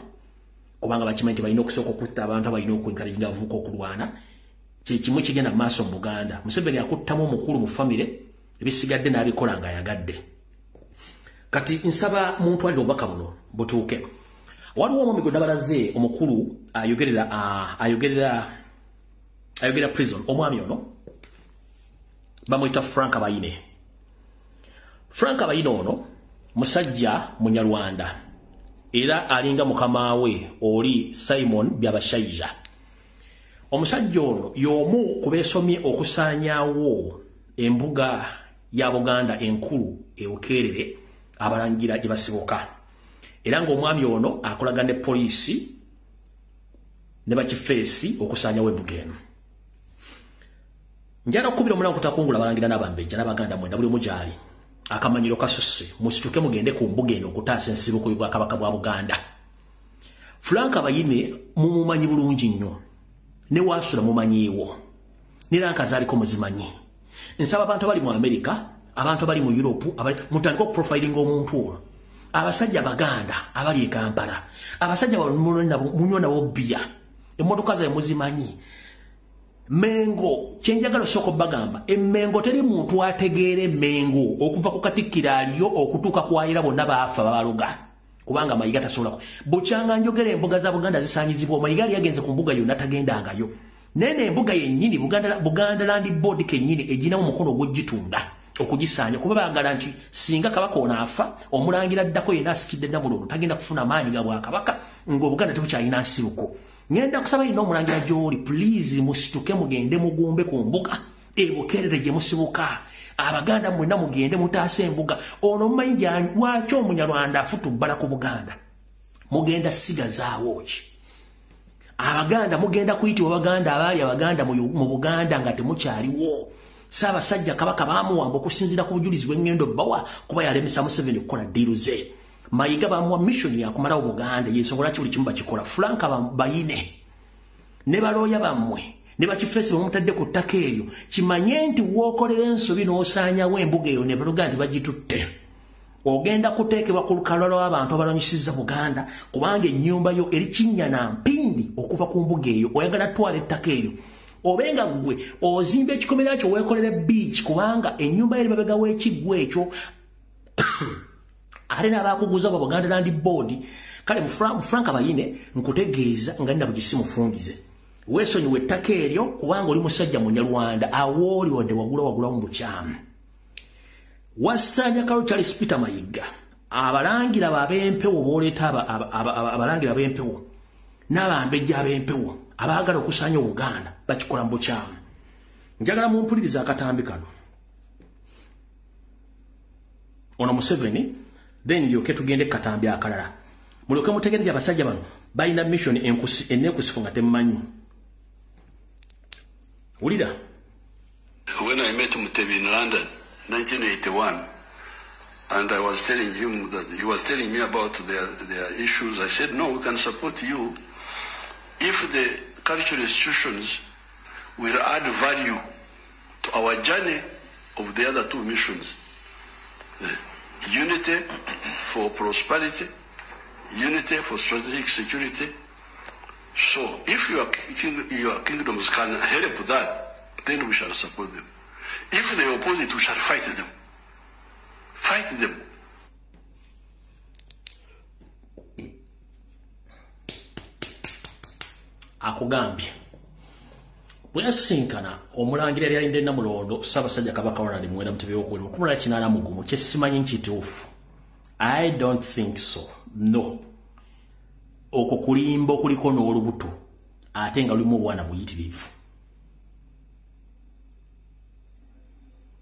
kubanga bakimanyi nti balina okusooka okutta abantu abalina okwencouraginga abavubuka okulwana. Kyekimu kigenda mu maaso mu Buganda. Museveni akuttamu omukulu mu famire, ebisigadde n'abikola ng'ayagadde. Kati nsaba muntwalire obubaka buno butuuke. Waliwo omwami gwe nabalaze, omukulu ayogerera ayogerera ayogera prison. Omwami ono bamuyita Frank Bayine. Frank Bayine ono musajja Munyarwanda, era alinga mukama we oli Simon Byabashaija. Omusajja ono y'omu ku beesomye okusaanyaawo embuga ya Buganda enkulu e Bukeerere, abalangira gye basibuka, era ng'omwami ono akolagana ne poliisi ne bakifeesi okusaanyawo embuga eno. Njagala okukubira omulango kutakungula abalangira n'abambejja n'Abaganda mwenda buli omu gy'ali. Akamanyiro kasusse, musituke mugende ku mbuga eno okutaasa ensibuko y'Obwakabaka bwa Buganda. Frank Bayine mumumanyi bulungi nnyo, ne waasula mumanyiiwo, ne ranka zaaliko muzimanyi. Nsaba abantu abali mu Amerika, abantu abali mu Europe, mutandike okuprofilinga omuntu ono. Abasajja Abaganda abali e Kampala, abasajja munywa nabo bbiya, emmotoka zaabwe muzimanyi. Mengo, kyenjagala osooka obbagamba, Emmengo teri muntu ategeera Emmengo okuva ku Katikkiro aliyo okutuuka kwayira, bonna baafa babaloga, kubanga Mayiga tasobola. Bukyanga njogera embuga za Buganda zisaanyizibwa, Mayiga yali yagenze ku mbuga yonna, tagendangayo. Naye embuga yennyini Buganda, Buganda Land Board kennyini eginamu omukono ogw'ogitunda okugisaanya, kuba baagala nti singa Kabaka ono afa, omulangira addako yenna asikidde Namulondo tagenda kufuna maanyi ga bwakabaka, ng'Obuganda tebukyalina nsibuko. Ngenda kusaba yina omulangira gy'oli, please musituke mugende mugumbe ku mbuga e Bukerere gye musibuka. Abaganda mwenna mugende mutaase embuga. Ono mumanyi lwaki Omunyarwanda afutubbala ku Buganda? Mugenda sigazaawo ki? Abaganda mugenda kuyitibwa Baganda abaali Abaganda mu Buganda nga temukyaliwo. Ssaabasajja Kabaka baamuwamba okusinziira ku bujulizi bw'engendo bbawa, kuba yalemesa Museveni okukola deal ze. Mayiga bamuwa mission yakumalawo Buganda, yensonga lwaki buli kimu bakikola. Frank Bayine ne balooya bammwe ne bakifeesi bamutadde ku ttaka eryo, kimanye nti wookolera ensobi n'osaanyawo embuga eyo ne baluga nti bagitutte, ogenda kuteekebwa ku lukalala lw'abantu abalwanyisizza Buganda, kubanga ennyumba yo eri kinnya na mpindi okuva ku mbuga eyo. Oyagala twala ettaka eryo, obe nga ggwe ozimba ekikomera kyo, weekolere beach, kubanga ennyumba yo eri mabega w'ekiggwa ekyo, ate n'abakuguza bwa Buganda Land Board. Kale mu Frank Bayine, nkutegeeza nga nina bugisi mufungize, weesonyiwa ettaka eryo, kubanga oli musajja Munyarwanda. Awooli wadde wagula wagulamu bukyamu, wasaanya Kalo Charles Peter Mayiga. Abalangira bab'empewo booleeta, abalangira b'empewo n'abambejja ab'empewo abaagala okusaanya Obuganda bakikola mu bukyamu. Njagala mumpuliriza akatambi kano, ono Museveni, then ndyoke tugende katambi akalala, mulyoke mutegere nti abasajja bano balina mission enekusifu nga temmanyi. Wulira. When I met Mutebi in London, 1981, and I was telling him that he was telling me about their issues, I said, "No, we can support you if the cultural institutions will add value to our journey of the other two missions. Unity for prosperity, unity for strategic security. So if your kingdoms can help that, then we shall support them. If they oppose it, we shall fight them. Fight them." Akugambye bwe yasinkana omulangira yali alindde Namulondo, Ssaabasajja Kabaka Ronald Muwenda Mutebi owokubiri, mu 1981, kyesimanyi nkituufu. I don't think so. No, okwo kulimba okuliko n'olubuto, ate nga lulimu obwana buyitirivu.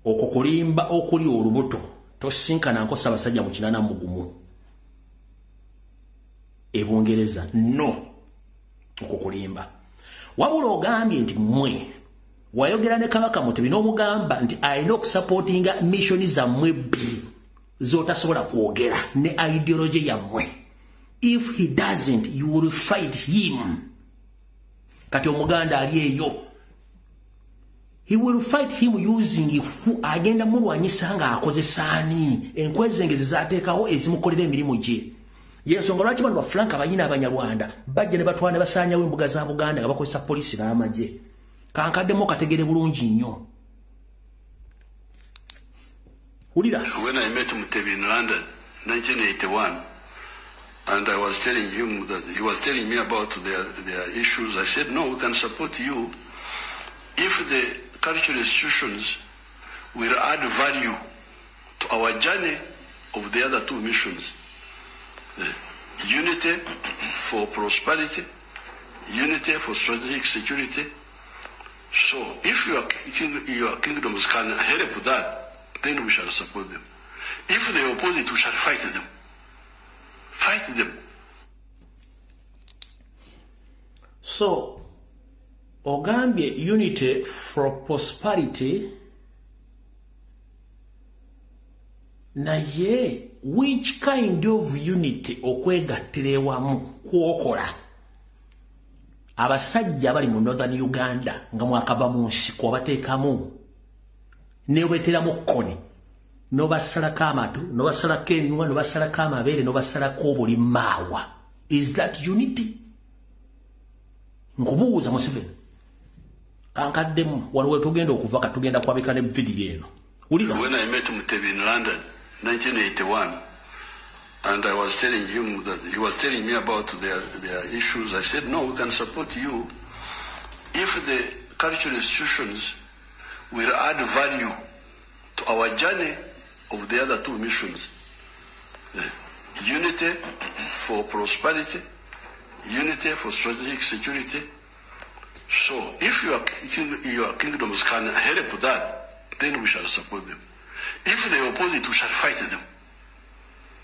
Okwo kulimba okuli olubuto. Tosinkana nko Ssaabasajja mu 81 e Bungereza. No, okwo kulimba. Wabula ogambye nti mmwe wayogera ne Kabaka Mutebi n'omugamba nti alina okusupportinga mission zammwe bbiri z'otasobola kwogera ne ideology yammwe. If he doesn't, you will fight him. Kati omuganda ali eyo, he will fight him using agenda mulwanyisa nga akozesa ani enkwezengezi zateekawo ezimukolera emirimu gye. Yensonga lwaki bano ba Frank abayina abanyarwanda bajja ne batwala ne basaanyawo embuga za Buganda nga bakozesa poliisi n'amagye. Kankaddemu kategere bulungi nnyo. Wulira. When I met Mutebi in London, 1981, and I was telling him that he was telling me about their issues. I said, no, we can support you if the cultural institutions will add value to our journey of the other two missions. Unity for prosperity, unity for strategic security. So if your kingdoms can help that, then we shall support them. If they oppose it, we shall fight them. Fight them. So, ogambye unity for prosperity, naye which kind of unity okwegattira ewamu kwokola? Abasajja abali mu Northern Uganda nga mwakava mu nsiko abateekamu neweteramu kkoni n'obasalako amatu, n'obasalako emimwa, n'obasalako amabeere, n'obasalako obulimaawa. Is that unity? Nkubuuza Museveni. Kankaddemu wano we tugenda okuva katugenda kwabika ne vidiyo eno. Wulira. When I met Mutebi in London, 1981, and I was telling him that he was telling me about their issues. I said, no, we can support you if the cultural institutions will add value to our journey of the other two missions. Unity for prosperity, unity for strategic security. So if your kingdoms can help that, then we shall support them. If they oppose it, we shall fight them.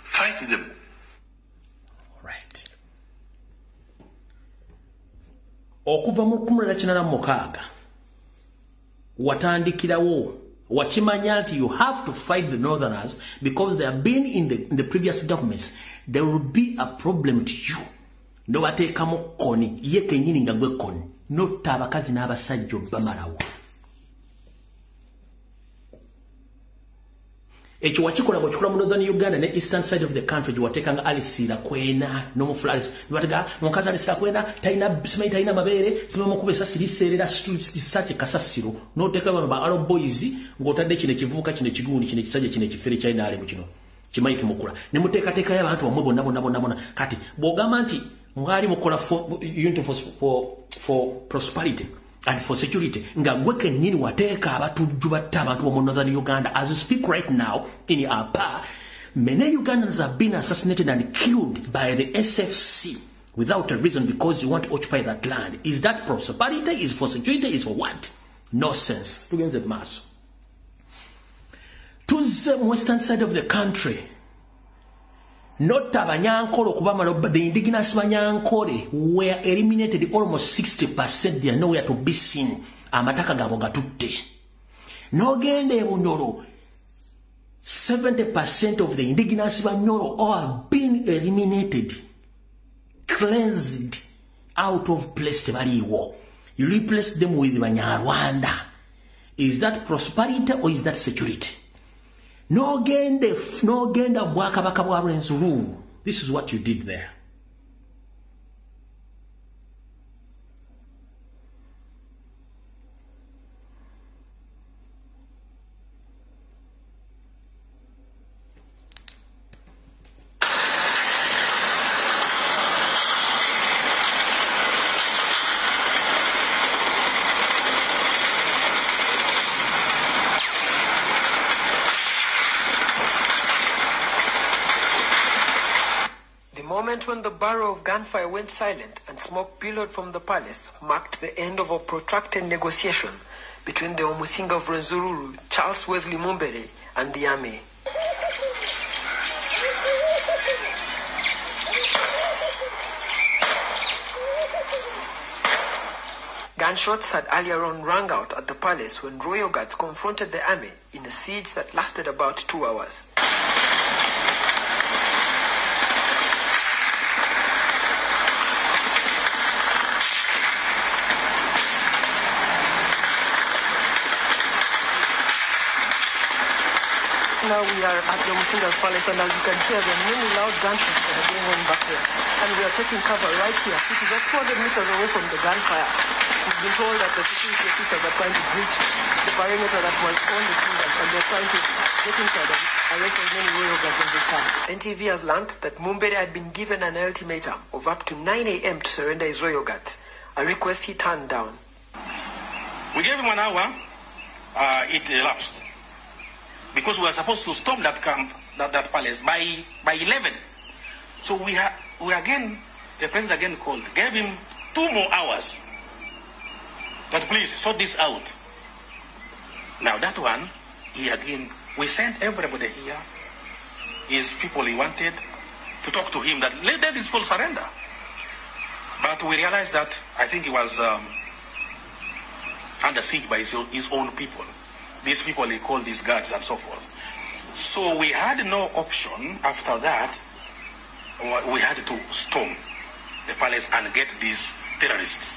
Fight them. All right. Okuva mu 1986 watandikirawo wakimanya nti you have to fight the northerners because they have been in the previous governments. There will be a problem to you. Nobateekamu koni ye kennyini nga gwe koni notta abakazi n'abasajja obamalawo. Ekyo wakikola bw'okikola mu Northern Uganda ne eastern side of the country gye wateekanga Alice Lakwena n'omufula Alice. Nibatega omukazi Alice Lakwena talina simanyi talina mabeere simanyi mukuba essasi liseerera kisaki kasasiro n'oteeka bano ba Arrow Boys ng'otadde kino ekivubuka kino ekigundi kino ekisajja kino ekifere kyalina alimu kino kimanyi kimukula ne muteekateekayo abantu bammwe bonna bonna bonna bonna. Kati bw'ogamba nti mwali mukola unity for prosperity and for security, nga gwe kennyini wateeka abatujju batta abantu b'omu Northern Uganda. As we speak right now in Apa, many Ugandans have been assassinated and killed by the SFC without a reason because you want to occupy that land. Is that prosperity? Is for security? Is for what? Nonsense. Tugenze maaso. Tuzze mu western side of the country. Not Abanyankole okubamala, the indigenous Banyankole were eliminated almost 60%. They are nowhere to be seen. Amataka gabo gatutte. N'ogenda e Bunyoro, 70% of the indigenous Banyoro are being eliminated, cleansed out of place tebaliiwo. You replace them with Banyarwanda. Is that prosperity or is that security? N'ogenda bwakabaka bwa Rwenzururu. This is what you did there. When the barrel of gunfire went silent and smoke billowed from the palace marked the end of a protracted negotiation between the Omusinga of Rwenzururu, Charles Wesley Mumbere, and the army. Gunshots had earlier on rang out at the palace when royal guards confronted the army in a siege that lasted about 2 hours. Now we are at the Omusinga's palace, and as you can hear, there are many loud gunshots that are going on back there. And we are taking cover right here, which is just 200 meters away from the gunfire. We've been told that the security officers are trying to breach the perimeter that was on the kingdom, and they're trying to get inside and arrest as many royal guards as they can. NTV has learnt that Mumbere had been given an ultimatum of up to 9 a.m. to surrender his royal guards, a request he turned down. We gave him 1 hour, it elapsed. Because we were supposed to storm that camp, that palace, by 11. So we again, the president again called, gave him 2 more hours. But please, sort this out. Now that one, he again, we sent everybody here, his people he wanted, to talk to him that let these people surrender. But we realized that I think he was under siege by his own people. These people he called these guards and so forth. So we had no option after that. We had to storm the palace and get these terrorists.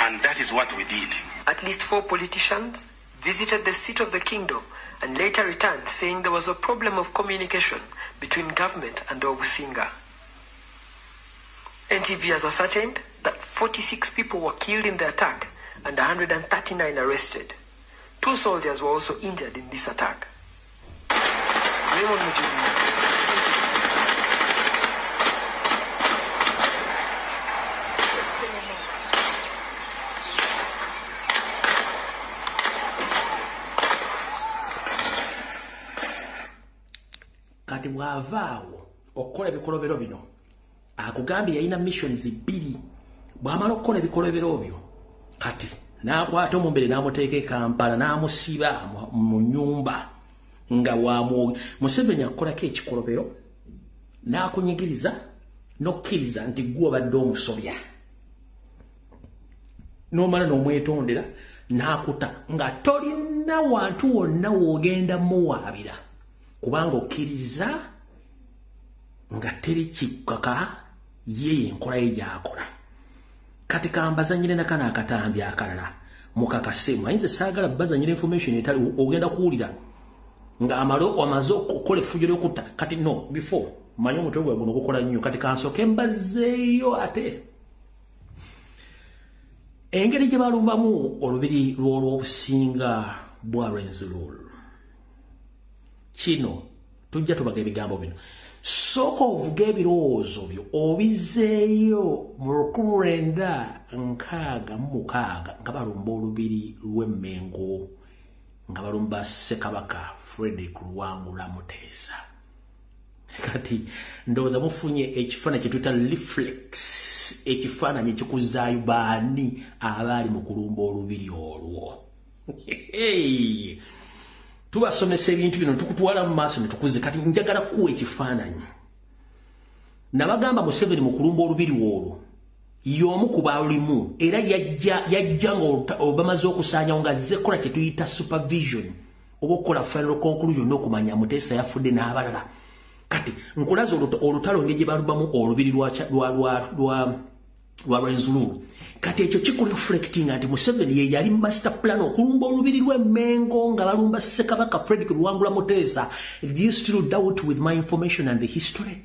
And that is what we did. At least 4 politicians visited the seat of the kingdom and later returned saying there was a problem of communication between government and the Obusinga. NTV has ascertained that 46 people were killed in the attack and 139 arrested. 2 soldiers were also injured in this attack. Raymond Mujubi. Kati bw'avaawo okukola ebikolobero bino, akugambye yalina missions 2. Bw'amala okukola ebikolobero byo, kati n'akwata Omumbere n'amuteeka e Kampala n'amusiba mu nnyumba nga wamwoge. Museveni akolako ekikolobero n'akunyigiriza n'okkiriza nti ggwe obadde omusobya, n'omala n'omwetondera n'akuta nga tolina wantu wonna w'ogenda muwaabira, kubanga okkiriza nga teri kikaka ye enkola ye gy'akola. Kati kambazanyire na kana akatambi akalala mukakase. Mayinza saagala bazanyire information etali ogenda kuwulira nga amaze okukola effujjo ly'okutta. Kati no before manyi omutwe gwe guno gukola nnyo. Kati kansooke mbazeeyo ate engeri gye balumbamu olubiri lw'olwobusinga bwa Rwenzururu. Kino tujja tubaga ebigambo bino. Sooka ovuga ebirowoozo byo obizeeyo mu 1966 nga balumba olubiri lw'Emmengo, nga balumba Ssekabaka Frederick Luwangula Muteesa. Kati ndowooza mufunye ekifaananyi kye tuyita reflex, ekifaananyi ekikuzaayo baani abaali mu kulumba olubiri olwo. Tubasomesa ebintu bino tukutwala mu maaso ne tukuze. Kati njagala kuwa ekifaananyi. Nabagamba Museveni mu kulumba olubiri olwo y'omu ku baalulimu, era yajja nga bamaze okusaanyawo nga azze kukola kye tuyita supervision oba okukola final conclusion n'okumanya Muteesa yafudde n'abalala. Kati nkulaze olutalo ngeri gye balubamu olubiri lwa Rwenzururu. Kati ekyo kikureflectinga nti Museveni ye yali master plan okulumba olubiri lw'Emmengo nga balumba Ssekabaka Frederick Luwangula Muteesa. Do you still doubt with my information and the history?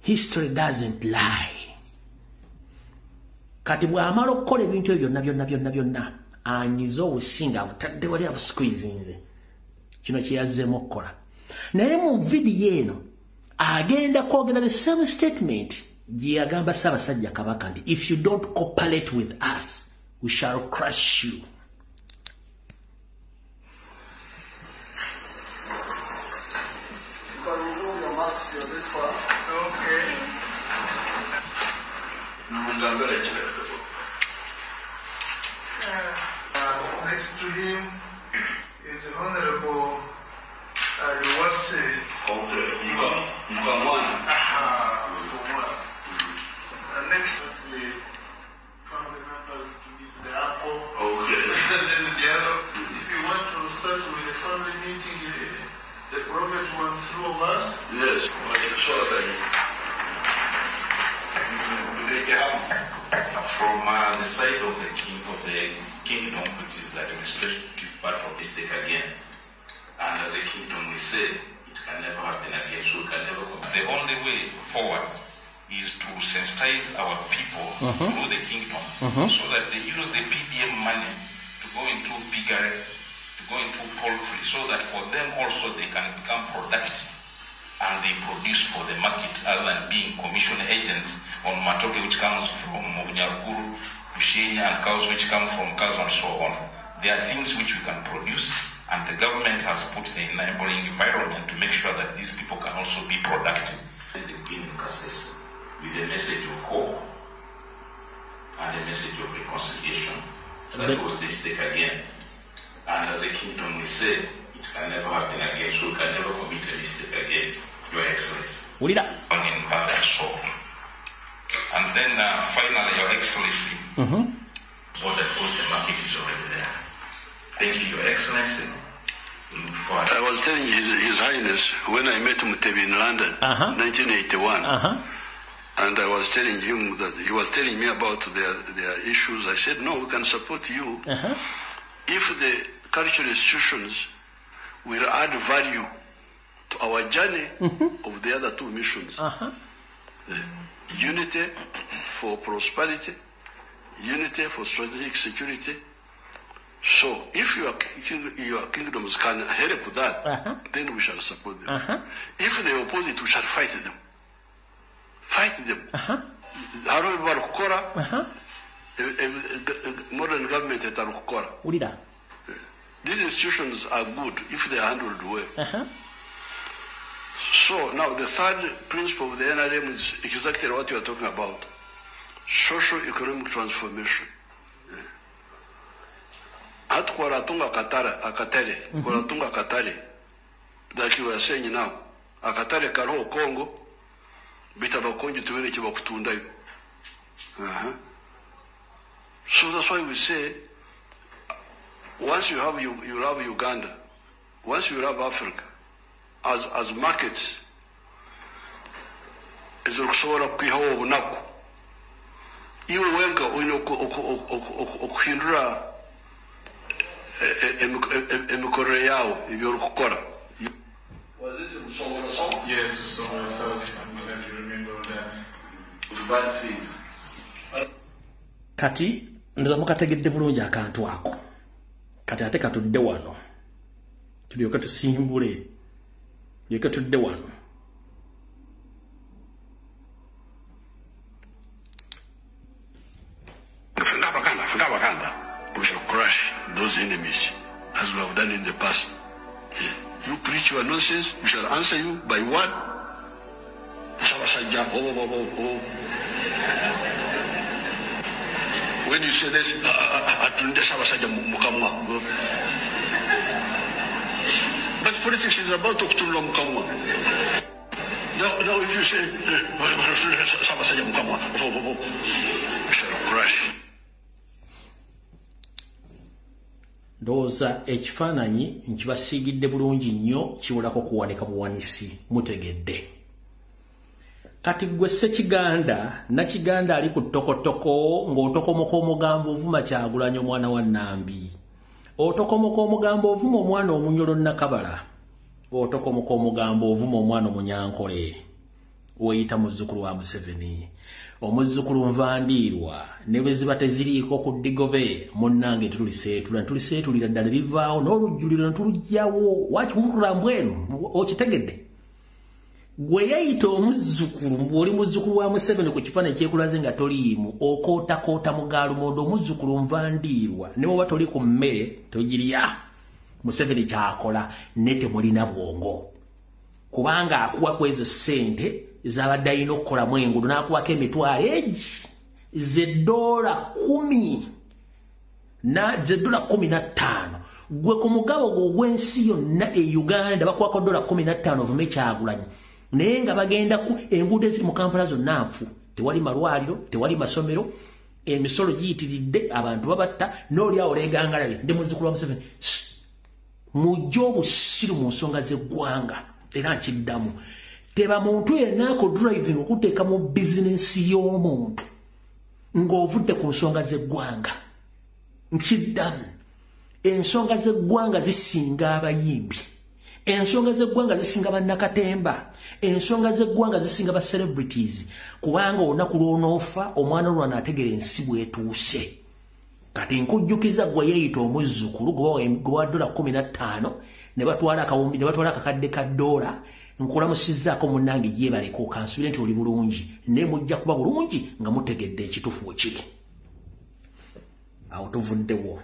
History doesn't lie. Kati bw'amala okukola ebintu ebyo byonna byonna byonna byonna, anyize obusinga abutadde wali abusqueezinze. Kino kye yazzeemu okukola. Naye mu vidiyo eno agenda kwogera the same statement gye yagamba Ssaabasajja Kabaka nti if you don't cooperate with us, we shall crush you. Next to him is Honorable Iwase. Okay, Mukamwana. Aha, Mukamwana. Next is the family members to meet the other. From the side of the king of the kingdom, which is the administrative part of the state again, and as a kingdom we say it can never happen again, so we can never come. The only way forward is to sensitize our people through the kingdom, so that they use the PDM money to go into piggery, to go into poultry, so that for them also they can become productive and they produce for the market other than being commission agents on matoke, which comes from Nyaruguru, Bushenya, and cows which come from cows and so on. There are things which we can produce, and the government has put the enabling environment to make sure that these people can also be productive. The Queen Kasese with a message of hope and a message of reconciliation. That was the stake again. And as a kingdom we say, it can never happen again, so we can never commit a mistake again, Your Excellency. In bad and so on. And then finally, Your Excellency, what that goes, the market is already there. Thank you, Your Excellency. I was telling His Highness when I met Mutebi in London, 1981, and I was telling him that he was telling me about their issues. I said, no, we can support you if the cultural institutions will add value to our journey of the other two missions. Unity for prosperity, unity for strategic security. So if your kingdoms can help that, then we shall support them. If they oppose it, we shall fight them. Fight them. Modern government. These institutions are good if they are handled well. So now the third principle of the NRM is exactly what you are talking about. Social economic transformation. Like you are saying now, akatare kariho Congo, bitabakongi tubere kibakutundayo. So that's why we say, once you have you love Uganda, once you love Africa, as markets, ezikusobola kwihawo obunaku. Iwe wenka oyina okuhindura emikorere yawe ebyorukukora. Was it Musongora South? Yes, Musongora South. I'm glad you remember that. Bad things. Kati ndoza mukategedde bulungi akantu ako. Kati ate katudde wano. Tulyoke tusimbule. Tulyoke tudde wano. We shall crush those enemies as we have done in the past. You preach your nonsense, we shall answer you by what? When you say this, but politics is about okutunula mukamwa. Now if you say, we shall crush. Ndowooza ekifaananyi nkibasiigidde bulungi nnyo kiwolako kuwanika buwanisi mutegedde. Kati gwe Ssekiganda Nakiganda ali ku ttokotoko ng'otokomoka omugambo ovuma Kyagulanyi omwana wa Nambi. Otokomoka omugambo ovuma omwana omunyolo Nakabala. Otokomoka omugambo ovuma omwana omunyankole. Weeyita muzzukulu wa Museveni. Omuzzukulu nvandiirwa ne bwe ziba teziriiko ku ddigobe munnange tuliseetula tuliseetulira ddala livaawo n'olujjuliro ne tuluggyawo wakiwulula mbwenu okitegedde. Gwe yayita omuzzukulu mbw'oli muzzukulu wa Museveni ku kifaananyi kyekulaze nga toliimu okootakoota mu gaalumondo omuzzukulu nvandiirwa ne bw'oba toli ku mmere togirya. Museveni kyakola ne temulina bwongo kubanga akuwa ku ezo ssente zabadde alina okukolamu enguudo n'akuwako emitwalo egi z'eddoola 15 gwe ku mugabo gwo ogw'ensi yonna e Uganda bakuwako $15 ovume Kyagulanyi naye nga bagenda ku enguudo eziri mu Kampala zonna nfu, tewali malwaliro, tewali masomero, emisolo giyitiridde, abantu babatta n'oli awo leegangalabe ndi muzzukulu wa Museveni. Mujje obusiru mu nsonga z'eggwanga era nkiddamu. Teba muntu yenna ako driving okuteeka mu bizinensi y'omuntu Ng'ovudde ku nsonga z'eggwanga. Nkiddamu, ensonga z'eggwanga zisinga abayimbi, ensonga z'eggwanga zisinga bannakatemba, ensonga z'eggwanga zisinga ba celebrities, kubanga olunaku lw'onoofa omwana olwana ategera ensi bw'etuuse. Kati nkujjukiza gwe yeeyita omuzzukulu gwe wa $15 ne batwala akawumbi, ne batwala akakadde ka ddoola. Nkulamusizzaako munnange, yeebaleko, kansubire nti oli bulungi, naye mujja kuba bulungi nga mutegedde ekituufu we kiri. Awo tuvuddewo.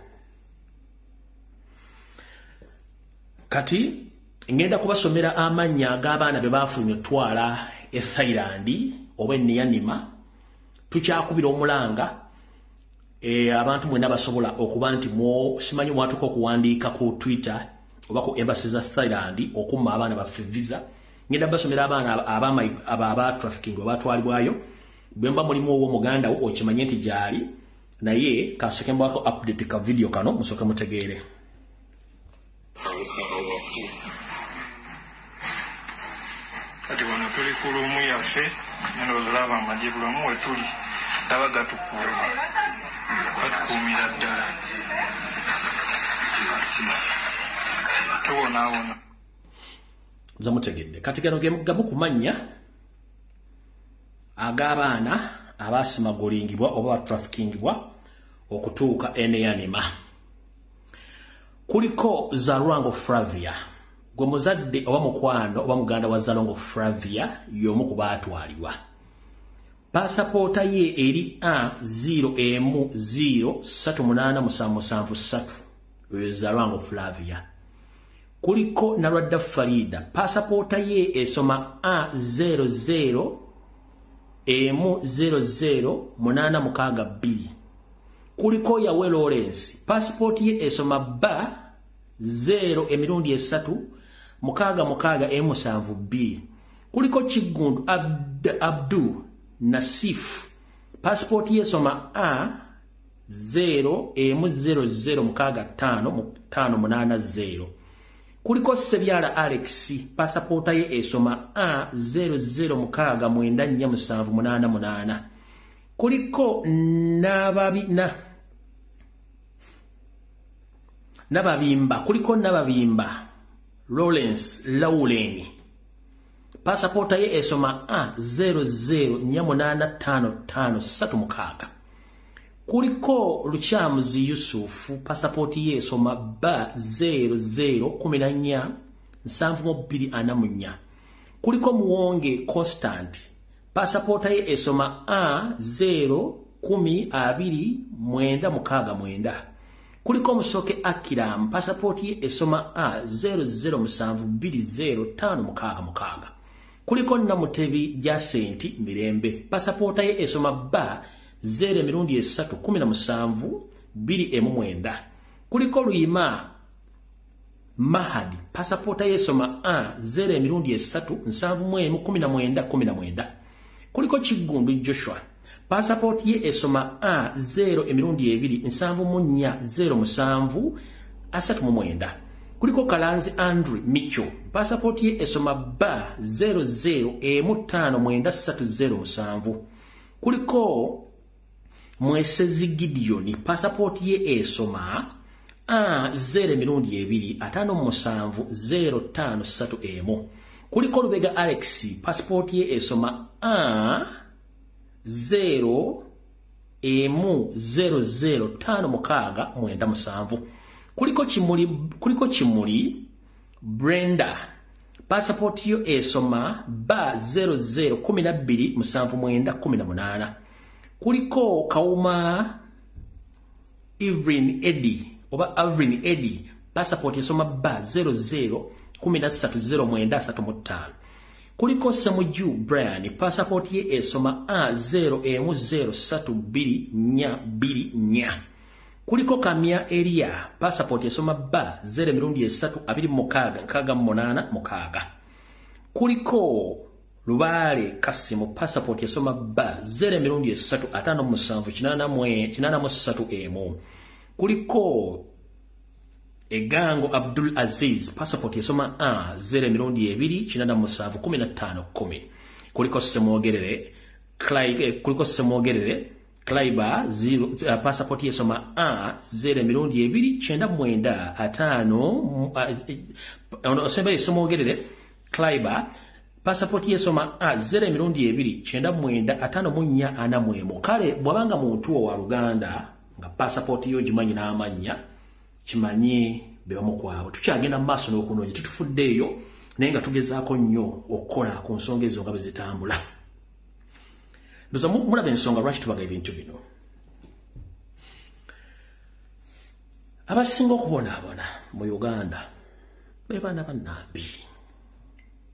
Kati ngenda kubasomera amannya ag'abaana be baafulumya otwala e Thailand oba e Myanmar. Tukyakubira omulanga abantu mwenna basobola okuba nti simanyi mwatuka okuwandiika ku Twitter oba ku embassy za Thailand okumma abaana baffe visa. Ngenda basomera abaana aba trafficking abatwalibwayo. Bwe mba mulimu ow'omuganda wo, okimanye nti gyali. Naye kasooke mbwako update ka video kano, musooke mutegeere. Wafu kati wano tuli ku room yaffe. Ndowooza olaba amagye buli wamu we tuli, gaba gatukuuma, gatukuumira ddala, tubonaabona. Zamutegedde. Kati gano ge gamu ku mannya ag'abaana abasimagulingibwa oba batraffickingibwa okutuuka e Myanmar. Kuliko Zalwango Flavia, gwe muzadde oba mukwano oba muganda wa Zalwango Flavia, y'omu ku baatwalibwa. Pasapoota ye eri A 0 m 0 3 8 7 7 3. Oyo Zalwango Flavia. Kuliko Nalwadda Farida, pasapoota ye esoma A 00 M 00 8 6 2. Kuliko Yawe Lawrence, pasipooti ye esoma B 0 emirundi 3 6 6 M 7 2. Kuliko Kiggundu Abdu Nasif, pasipooti ye esoma A 0 M 00 6 5 5 8 0. Kuliko Sebyala Alex, pasapoota ye esoma A 00 6 9 4 7 8 8. Kuliko Nababi na Nababimba, kuliko Nababimba Lawrence Laulen, pasapoota ye esoma A 00 8 5 5 3 6. Kuliko Lukyamuzi Yusufu, pasapooti ye esoma B 00 14 72 44. Kuliko Muwonge Constant, pasapoota ye esoma A 0 10 2 9 6 9. Kuliko Musoke Akiram, pasapooti ye esoma A 00 7 20 5 6 6. Kuliko Namutebi Jacenti Mirembe, pasapoota ye esoma B 0 emirundi 3 17 2 9. Kuliko Luyima Mahadi, pasapoota ye esoma A 0 emirundi 3 71 19 19. Kuliko Kiggundu Joshua, pasapooti ye esoma A 0 emirundi 2 74 07 39. Kuliko Kalanzi Andrew Micho, pasapooti ye esoma B 00 M 5 9 3 0 7. Kuliko Mwesezi Gideon, pasapooti ye esoma A 0 emirundi 2 57 05 3 M. Kuliko Lubega Alex, pasapooti ye esoma A 0 M 00 5 6 9 7. Kuliko Kimuli Brenda, pasapooti yo esoma B 00 12 79 18. Kuliko Kauma Evelyn Eddy oba Avrin Eddy, passport esoma B 00 13 09 35. Kuliko Semuju Brian, passport ye esoma A 0 M 0 3 2 4 2 4. Kuliko Kamia Eria, passport esoma B 0 emirundi 3 26 68 6. Kuliko Lubale Kasimu, passport esoma B 0 emirundi 3 57 83 M. Kuliko Egango Abdul Aziz, passport esoma A 0 emirundi 2 87 15 10. Kuliko Semwogerere Clyde, kuliko Semwogerere Klaiber passport yesoma A 0 emirundi 2 99 5 ono osemba yesoma Klaiber passport yesoma A 0 emirundi 2 99 5 4 kale bwabanga muntu wa Uganda nga passport yo jimanyi n'amannya kimanye bebamu kwabo tukyagenda mu maaso n'okunoonya tetufuddeeyo naye nga tugezaako nnyo okukola ku nsonga ezo nga bwe zitambula. Ndoza mulaba ensonga lwaki tubaga ebintu bino. Abasinga okubonaabona mu Uganda be baana bannambi,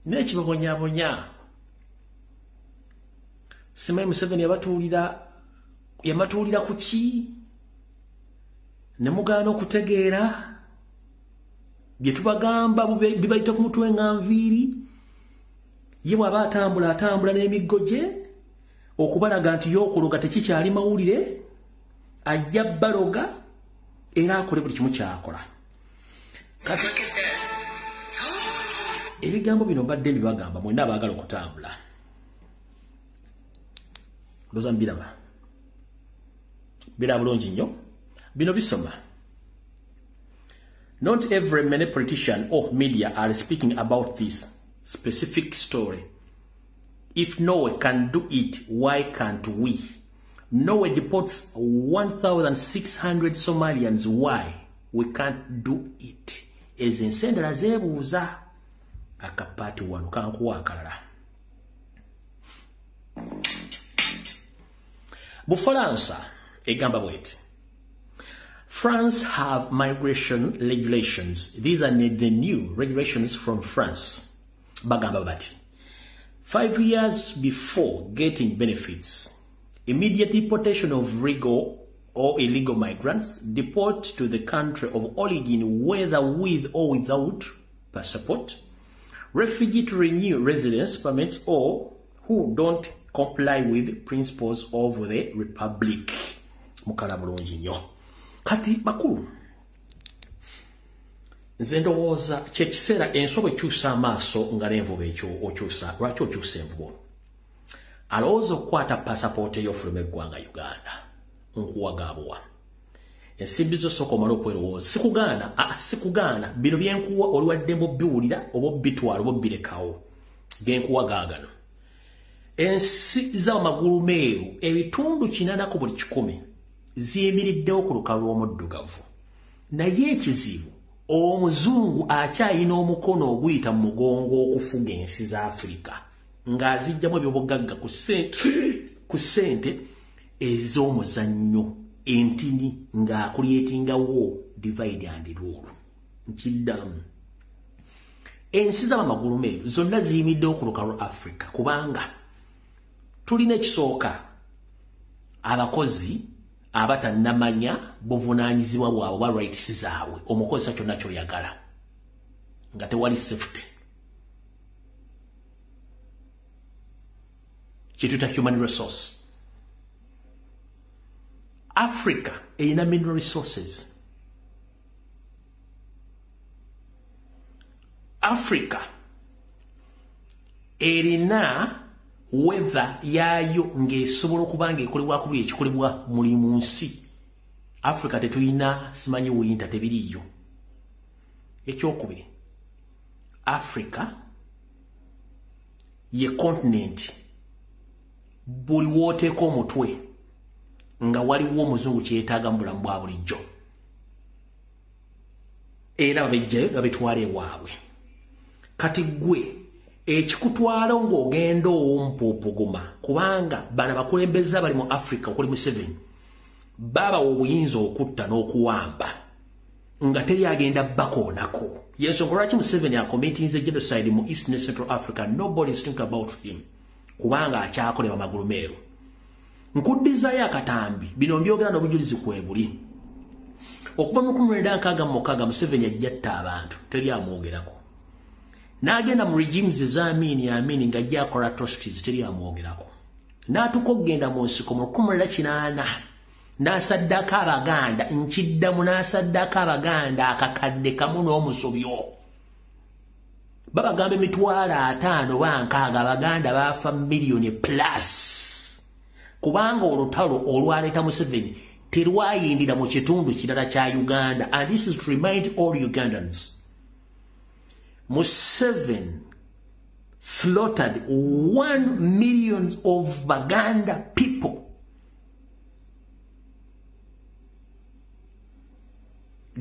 naye kibabonyaabonya. Simanyi Museveni yabatuulira ku ki ne mugaana okutegeera bye tubagamba bibayita ku mutwe nga nviiri. Ye bw'aba atambula atambula n'emiggo gye okubalaga nti y'okuloga tekikyali mawulire, ajja baloga era akole buli kimu kyakola. Ebigambo bino mbadde mbibagamba mwenna abaagala okutambula. Ndoza mbiraba. Biraba bulungi nnyo. Bino bisoma. Not every many politician or media are speaking about this specific story. If Norway can do it, why can't we? Norway deports 1,600 Somalians. Why? We can't do it. Ezo zeebuuza akapaati wano kankuwa akalala. Bufalansa egamba bweti. France have migration regulations. These are the new regulations from France. Bagamba bati. 5 years before getting benefits, immediate deportation of legal or illegal migrants, deport to the country of origin, whether with or without passport, refugee to renew residence permits or who don't comply with principles of the republic. Mukala bulungi nnyo. Kati bakulu, nze ndowooza kyekiseera ensobo ekyusa amaaso nga n'envuba okyusa. Lwaki okyusa envubo? Alowooza okukwata passport ey'ofuluma eggwanga Uganda. Nkuwa gaabuwa. Ensimbi zo sooka omale okwerowooza. Sikugaana, sikugaana. Bino byenkuwa oli waddembe obbiwulira oba obbitwala oba obbirekawo. Genkuwa gaagano. Ensi z'amagulu meeru ebitundu 80 ku buli 100 ziyimiriddewo ku lukalu lw'omuddugavu. Naye ekizibu omuzungu akyayina omukono oguyita mu mugongo okufuga ensi za Afrika ng'azijjamu ebyobugagga ku ssente ez'omuzannyo entini ng'akulyetingawo divide and rule. Nkiddamu. Ensi z'amagulu meeru zonna ziyimiriddewo ku lukalu lwa Afrika kubanga tulina ekisooka abakozi abatannamanya buvunaanyizibwa bwabwe oba rights zaabwe. Omukozesa kyonna ky'oyagala nga tewali safety. Kyetuyita human resource. Africa erina mineral resources. Africa erina weather yaayo ng'esobola okuba ng'ekolebwako buli ekikolebwa muli mu nsi. Africa tetulina simanyi winter, tebiriiyo. Ekyokubiri, Africa ye continent buli wooteeka omutwe nga waliwo omuzungu kyeyetaaga mu bulamu bwa bulijjo, era babijjayo babitwala ewaabwe. Kati ggwe ekikutwala ng'ogenda ow'ompuupuguma, kubanga bano abakulembeze abali mu Africa okuli Museveni babawa obuyinza okutta n'okuwamba nga teri agenda bakoonako. Yensonga lwaki Museveni acommittinze genocide mu East ne Central Africa, nobody is thinking about him kubanga akyakolebwa magulu meeru. Nkuddizayo akatambi, bino mbyogera n'obujulizi kwebuli. Okuva mu 1966 Museveni ajja atta abantu, teri amwogerako. N'agenda mu regimes eza Amini Amini ng'ajja akola atrocities, teri amwogerako. N'atuuka okugenda mu nsiko mu 1980 n'asaddako Abaganda, nkiddamu n'asaddako Abaganda akakadde kamu n'omusobyo. Babagamba emitwalo 50 oba 60, Abaganda baafa miliyoni plus. Kubanga olutalo olwaleeta Museveni terwayindira mu kitundu kirala kya Uganda. And this is to remind all Ugandans, Museveni slaughtered 1 million of Baganda people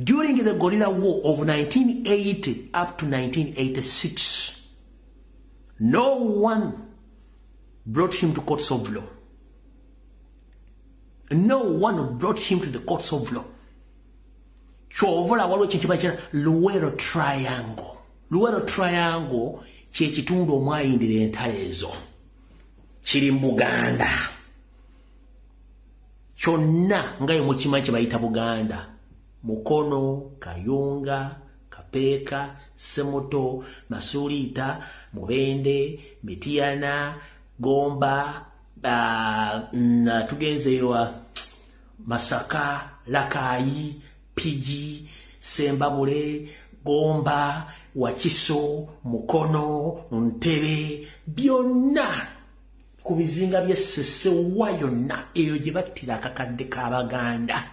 during the guerrilla war of 1980 up to 1986. No one brought him to courts of law. No one brought him to the courts of law. Ky'ova olaba waliwo ekintu bakiyita Luwero Triangle. Luwero Triangle kye kitundu omwayindira entalo ezo. Kiri mu Buganda. Kyonna nga ye mukimanyi kye bayita Buganda. Mukono, Kayunga, Kapeeka, Semuto, Masuliita, Mubende, Mityana, Gomba, tugenzeyo Masaka, Lakayi, Pigi, Sembabule, Gomba, Wakiso, Mukono, Ntebe, byonna ku bizinga by'e Ssese wa yonna eyo gye battira akakadde k'Abaganda.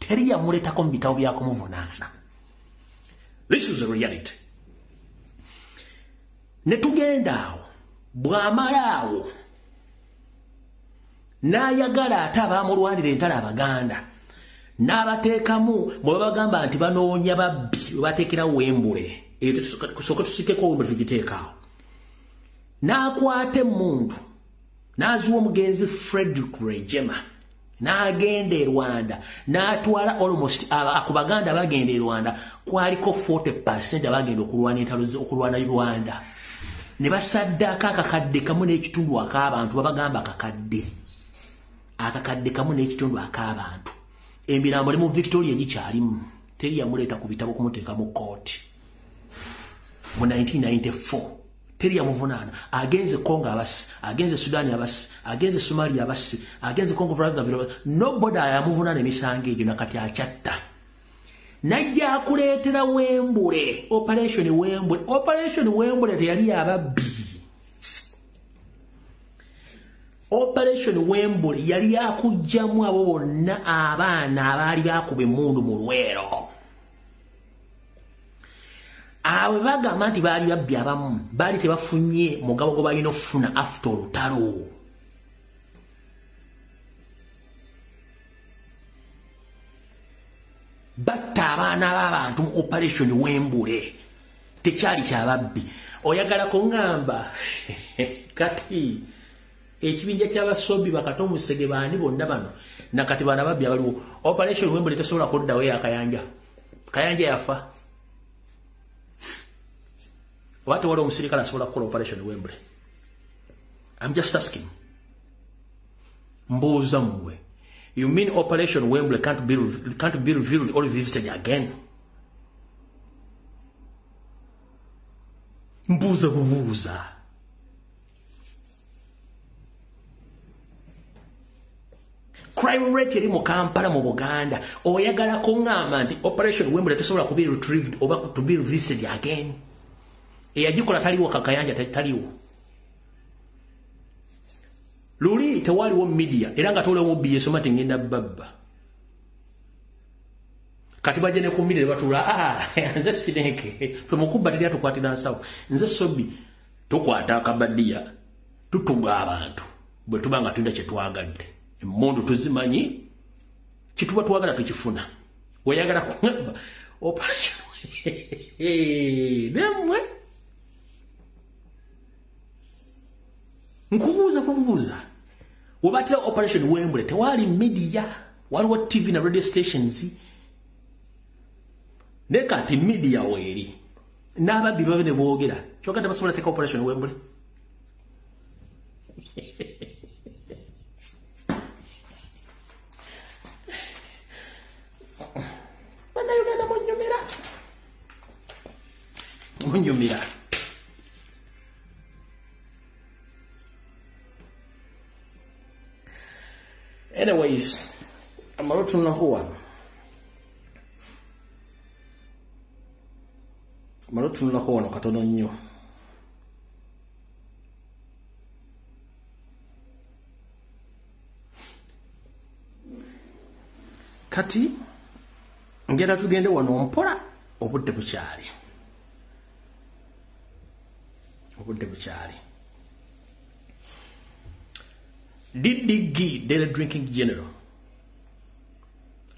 Teri yamuleetako mu bitabo bya kumuvunaana. This is the reality. Ne tugenda awo, bw'amala awo n'ayagala ate abaamulwanira entalo Abaganda n'abateekamu bwe babagamba nti banoonya babbi, we bateekerawo Wembule. Eyo tusooke tusikeko Wembule tugiteekaawo. N'akwata emmundu n'aziwa omugenzi Frederick Rwigema n'agenda e Rwanda n'atwala almost ku Baganda abagenda e Rwanda kwaliko 40% abagenda okulwana entalo okulwana Rwanda. Ne basaddaako akakadde kamu n'ekitundu ak'abantu, babagamba akakadde. Akakadde kamu n'ekitundu ak'abantu. Emirambo ne mu Victoria gikyalimu. Teri yamuleeta ku bitabo kumuteeka mu kkooti. Mu 1994 teri yamuvunaana. Agenze Congo abasi, agenze Sudan abasi, agenze Somalia abasi, agenze Congo Brazzaville. Nobody ayamuvunaana emisango egyo nakati akyatta. Najja akuleetera Wembule, Operation Wembule. Operation Wembule teyali ababbi. Operation Wembule yali yakuggyamu abo bonna abaana abaali baakuba emmundu mu Luweero. Abo bagamba nti baali babbi abamu, baali tebafunye mugabo gwe balina okufuna after olutalo. Batta abaana b'abantu mu Operation Wembule. Tekyali kyababbi. Oyagala kuŋŋamba kati ekibinja ky'abasobi bakata omusege baani bonna bano nakati bana babbi abaliwo. Operation Wembule tesobola kuddawo eya Kayanja. Kayanja yafa. Oba tewali omusirikale asobola kukola Operation Wembule? I'm just asking. Mbuuza mmwe. You mean Operation Wembley can't be revealed or visited again? Mbuuza bubuuza. Crime rate eri mu Kampala mu Buganda. Oyagala kuŋŋamba nti Operation Wembley tesobola kuba retrieved oba to be revisited again? Eyagikola taliwo, Kakayanja taliwo. Luli tewaliwo media era nga tolewo BS mati ngenda babba. Kati bajja ne ku media batula nze sineke. Ffe mukubba teri atukwatira nsawo. Nze Sobi tukwata akabadiya tutuga abantu bwe tuba nga tulina kye twagadde. Emmundu tuzimanyi, kituba twagala tukifuna. Weyagala kuŋŋamba operation nemmwe nkubuuza kubuuza. Webatera Operation Wembley tewali media, waliwo TV na radio stations. Naye kati media weeri n'ababbi babe ne boogera, kyokka tebasobola teeka Operation Wembley. Bannayuganda munyumira, munyumira. Anyways, amala otunulako wano. Amala otunulako wano katono nnyo. Kati ngenda tugende wano mpola, obudde bukyali. Obudde bukyali. DDG, Daily Drinking General.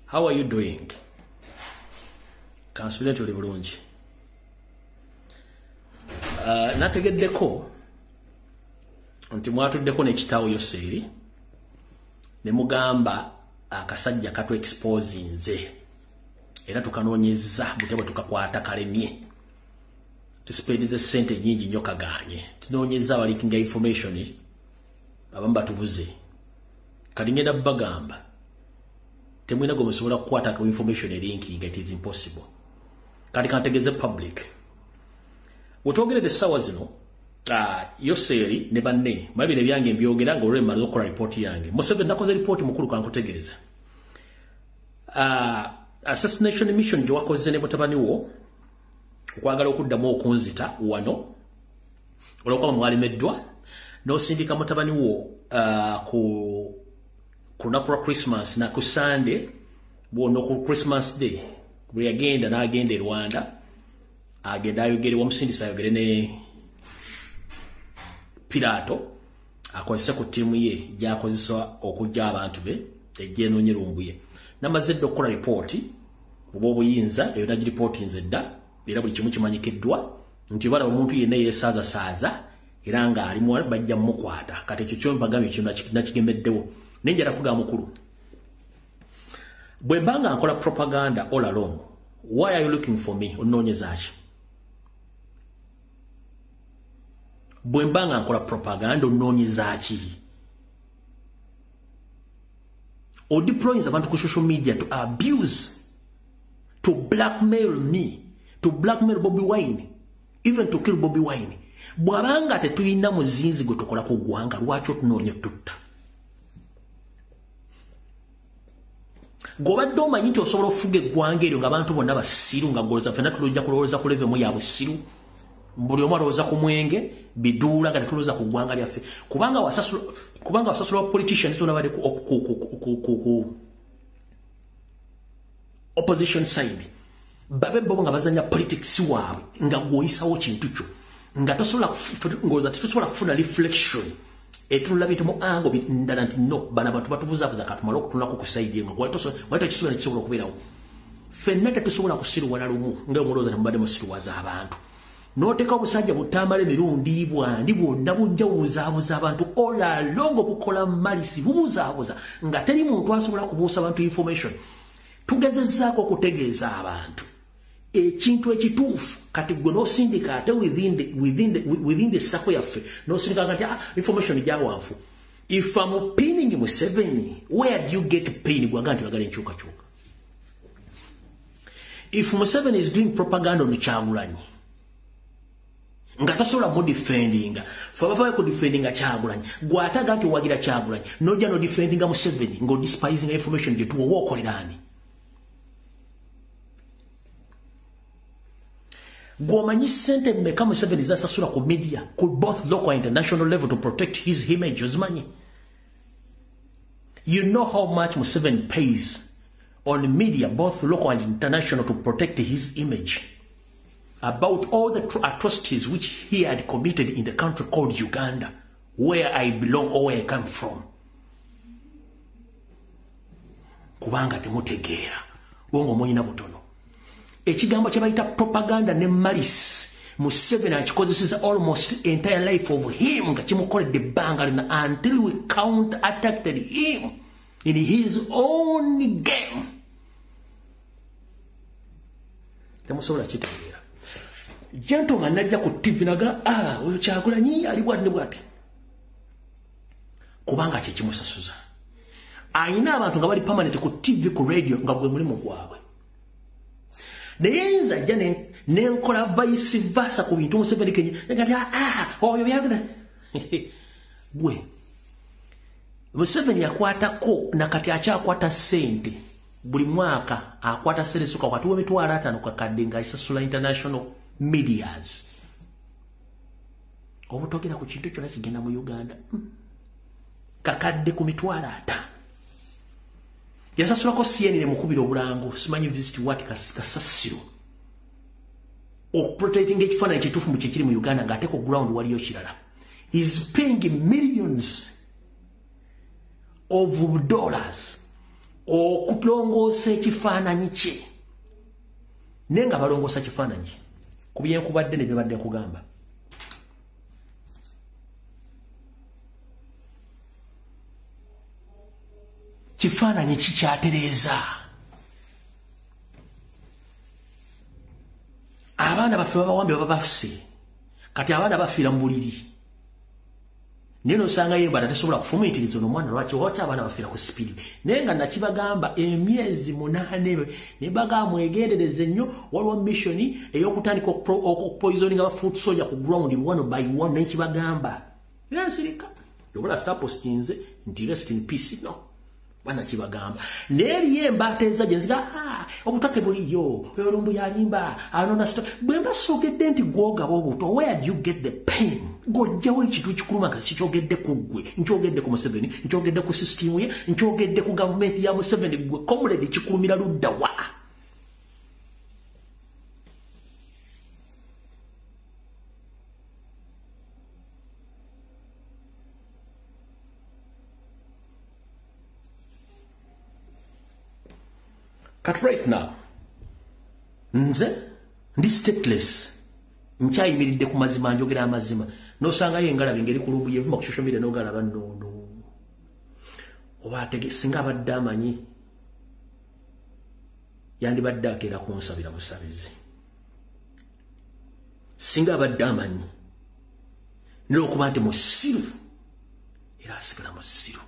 How are you doing? Kansubire oli bulungi. Nategeddeko nti mwatuddeko n'ekitaawo Yoseeri ne mugamba akasajja katu expose nze era tukanoonyezza butya bwe tukakwata kalemye. Tusipedize ssente nnyingi nnyo kagaanye. Tunoonyezza abaleakinga information abamu batubuze. Kati ngenda bagamba temwina gwe musobola kukwata ku information elinkinga, it is impossible. Kati kantegeeze public. Wetwogeredde essaawa zino Yoseeri ne banne mabire byange mbyogera nga olw'emmala okukola ripooti yange. Museveni nakoze ripooti mukulu kankutegeeza. Assassination mission gye wakoze ne mutabani wo okwagala okuddamu okunzita wano olw'okuba mwalemeddwa n'osindika mutabani wo ku lunaku lwa Christmas na ku Sunday bw'ono ku Christmas Day bwe yagenda n'agenda e Rwanda agenda ayogere wamusindisa ayogere ne Pilato akozesa ku ttiimu ye gy'akozesa okujja abantu be ejjenoonye Lumbuye. Namaze dda okukola ripooti oba obuyinza eyo nagiripootinze dda era buli kimu kimanyikiddwa nti balaba omuntu yenna yeesaazasaaza era ng'alimu bajja mmukwata. Kati ekyo kyo mbagambye kino nakigemeddewo. Naye njala kugamba mukulu, bwe mba nga nkola propaganda all along, why are you looking for me? Onnoonyeza ki? Bwe mba nga nkola propaganda onnoonyeza ki? Odeploying abantu ku social media to abuse, to blackmail me, to blackmail Bobi Wine, even to kill Bobi Wine. Bw'abanga tetulina muzinzi gwe tukola ku ggwanga, lwaki otunoonya tutta? Gw'obadde omanyi nti osobola okufuga eggwanga eryo ng'abantu bonna basiru, nga golooza ffenna tulojja kulowooza ku level emu ya busiru, buli omu alowooza ku mwenge biduula nga tetulowooza ku ggwanga lyaffe. Kubanga wasasula politicians bonna bali ku opposition side, babe bo nga bazanya politics waabwe nga gw'oyisawo kintu kyo nga tosobola ng'olowooza tetusobola kufuna reflection etunula bintu mu ango ndala nti no bano abantu batubuzaabuza katumale okutunulako ku side eno wali tokisuubira nekisobola okubeerawo. Ffenna tetusobola kusiruwala lumu nga omulowooza temubadde musiruwaza abantu. N'oteeka obusajja butamala emirundi bwandi bwonna bujja bubuzaabuza abantu all along, bukola malisi bubuzaabuza nga teri muntu asobola kubuusa abantu information. Tugezezzaako okutegeeza abantu ekintu ekituufu. Kati gwe n'osindika ate within the circle yaffe n'osindika nti information gyawanfu. If I'm pinning Museveni, where do you get pain? Gwaga nti bagala enkyukakyuka. If Museveni is doing propaganda on Kyagulanyi nga tasobola mu defendinga, fe abafaayo ku defendinga Kyagulanyi, gw'ataga nti owagira Kyagulanyi n'ojja no defendinga Museveni ng'odespising information gye tuwa, oba okolera ani? Gw'omanyi ssente mmeka Museveni z'asasula ku media ku both local and international level to protect his image? Ozimanyi? You know how much Museveni pays on media both local and international to protect his image about all the atrocities which he had committed in the country called Uganda, where I belong or where I come from. Kubanga temutegeera wongo muyina butono. Ekigambo kye bayita propaganda ne malice Museveni akikozeseza almost entire life of him nga kimukoledde ebbanga lina until we counter attacked him in his own game. Temusobola kitegeera. Gentleman najja ku TV naga oyo Kyagulanyi ali bwati ne bwati, kubanga kye kimusasuza. Ayina abantu nga bali permanent ku TV ku radio nga gwe mulimu gwabwe. Naye nze ajja nenkola vice versa ku bintu Museveni kenye nti oyo byagala gwe. Museveni yakwatako nakati akyakwata ssente buli mwaka, akwata ssente soka wakati w'emitwalo 50 kakadde nga isasula international medias. Obutogera ku kintu kyonna kigenda mu Uganda kakadde ku 50,000. Yasasulako CNN mukubira obulango, simanyi visit what kasasiro. Okuprotecting ekifaananyi kituufu mu kyekiri mu Uganda ng'ate ku ground waliyo kirala. He's paying millions of dollars okulongoosa ekifaananyi kye. Naye nga balongoosa kifaananyi ku byenkubadde ne byebadde nkugamba. Kifaananyi kikyatereeza. Abaana baffe babawambye babafuse. Kati abaana bafiira mu buliri. Naye n'osangayo embala tesobola kufumiitiriza ono omwana lwaki abaana bafiira ku sipiidi. Naye nga nakibagamba emyezi 8 ne bagamba mwegendereze nnyo, waliwo mission ey'okutandika okupoisoninga ba foot soldier ku ground one by one, ne kibagamba. Era nsirika. Yobola sapostinze nti rest in peace no. Bana kibagamba. Naye eriyo embaata ezajja nziga obutwa tebuliyo, olumbu yalimba, anona sto. Bwe mba soogedde nti gw'ogaba obutwa, where do you get the pain? Gojjawo ekintu kikuluma nga sikyogedde ku ggwe, nkyogedde ku Museveni, nkyogedde ku system ye, nkyogedde ku gavumenti ya Museveni, ggwe comrade kikulumira ludda wa? Kati right now, nze ndi stateless, nkyayimiridde ku mazima, njogera amazima. N'osangayo engalabi ngeri ku lumbu yevuma ku social media n'ogalaba nnono. Oba atege singa abadde amanyi yandibadde akeera kunsabira busabizi. Singa abadde amanyi n'okuba nti musiru era asigala musiru.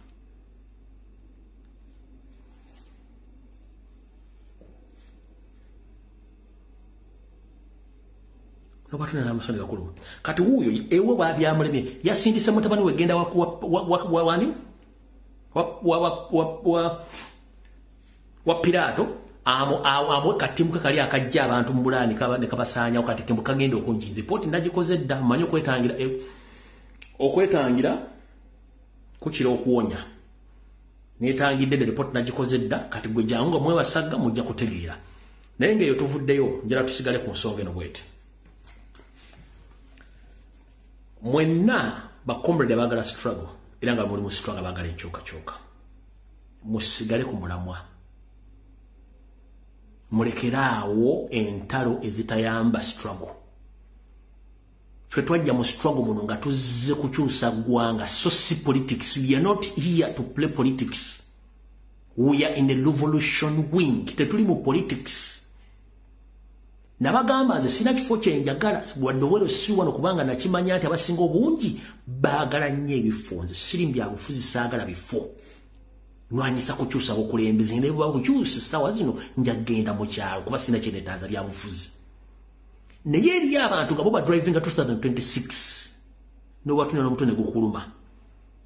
Nobatuna na musoni gakulu. Kati wuyo ewe babyamulemye yasindise mutabani we genda wa wani wa Pilato amo katimu kali akajja abantu mbulani ne kabasanya okati tembo kagenda okunjinze poti ndagikoze dda manyi okwetangira okwetangira kukira okuwonya netangidde report nagikoze dda kati gwe jangu mwebasaga mujja kutegeera. Naye ngeyo tuvuddeyo njala tusigale ku nsonga eno bwete. Mwenna ba comrade baagala struggle era nga muli mu struggle baagala enkyukakyuka, musigale ku mulamwa, mulekeraawo entalo ezitayamba struggle. Ffe twajja mu struggle muno nga tuzze kukyusa ggwanga, so si politics. We are not here to play politics, we are in the revolution wing. Tetuli mu politics. Nabagamba nze sina kifo kye njagala wadde owero si wano kubanga nakimanya nti abasinga obungi baagala nnyo ebifo. Nze siri byabufuzi, saagala bifo. Nwanisa kukyusa bukulembeze naye bwe bukyusa essaawa zino njagenda mu kyalo kuba sina kye neetaaza byabufuzi. Naye eriyo abantu nga bo badrivinga 2026 n'owatuna n'omutwe ne gukuluma.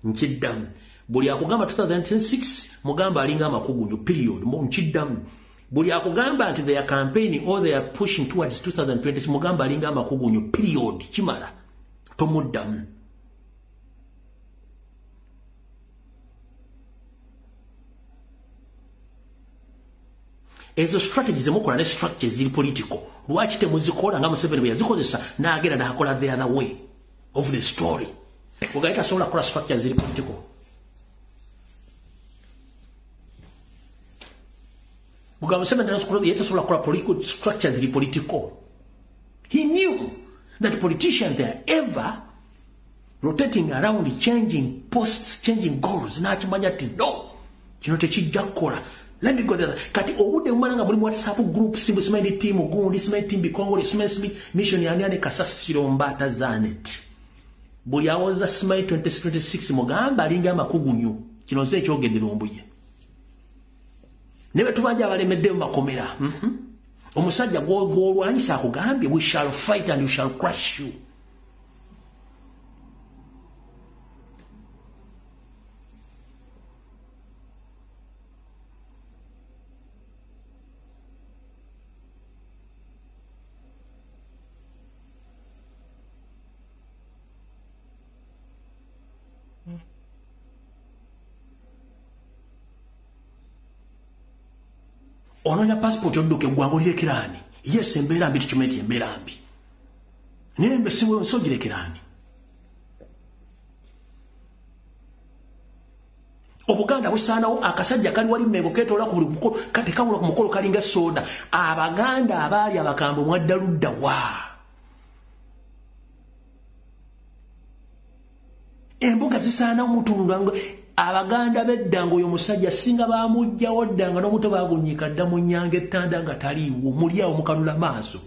Nkiddamu, buli akugamba 2026 mugamba alinga amakugunju period. Nkiddamu, buli akugamba nti they are campaigning or they are pushing towards 2026 mugamba alinga amakugunyu period. Kimala tomuddamu. Ezo strategies zemukola ne structures ziri political, lwaki temuzikola nga Museveni bwe yazikozesa n'agenda n'akola the other way of the story? Ogaye tasobola kukola structures ziri political. Political structures ziri political. He knew that politicians, they are ever rotating around, changing posts, changing goals. N'akimanya nti no, kino tekijja kukola. Let me go there. Kati obudde mumala nga mulimu WhatsApp group, simanyi team gundi, simanyi team bikongole, simanyi mission yani ane kasasiro mbata zanet. Buli awoza simanyi 2026 mugamba alinga amakugunyu. Kino nze ekyogedde Lumbuye. Nebe tubanja abalemedde mu makomera. Omusajja gw'olwanyisa akugambye we shall fight and we shall crush you. Onoonya passport odduka eggwanga olirekeraani. Yes, embeera mbi, tukimanyi nti embeera mbi. Naye ensi ogirekeraani. Obuganda busaanawo, akasajja kali wali Mmengo keetoola ku buli mukolo, katekawula ku mukolo kalinga soda. Abaganda abaali abakambwe mwadda ludda wa? Embuga zisaanawo mutunula. Abaganda bedda ng'oyo musajja singa bamuggyawo dda nga n'omuto bagunnyika dda mu nnyanga ettanda nga taliiwo, muli awo mukanula maaso.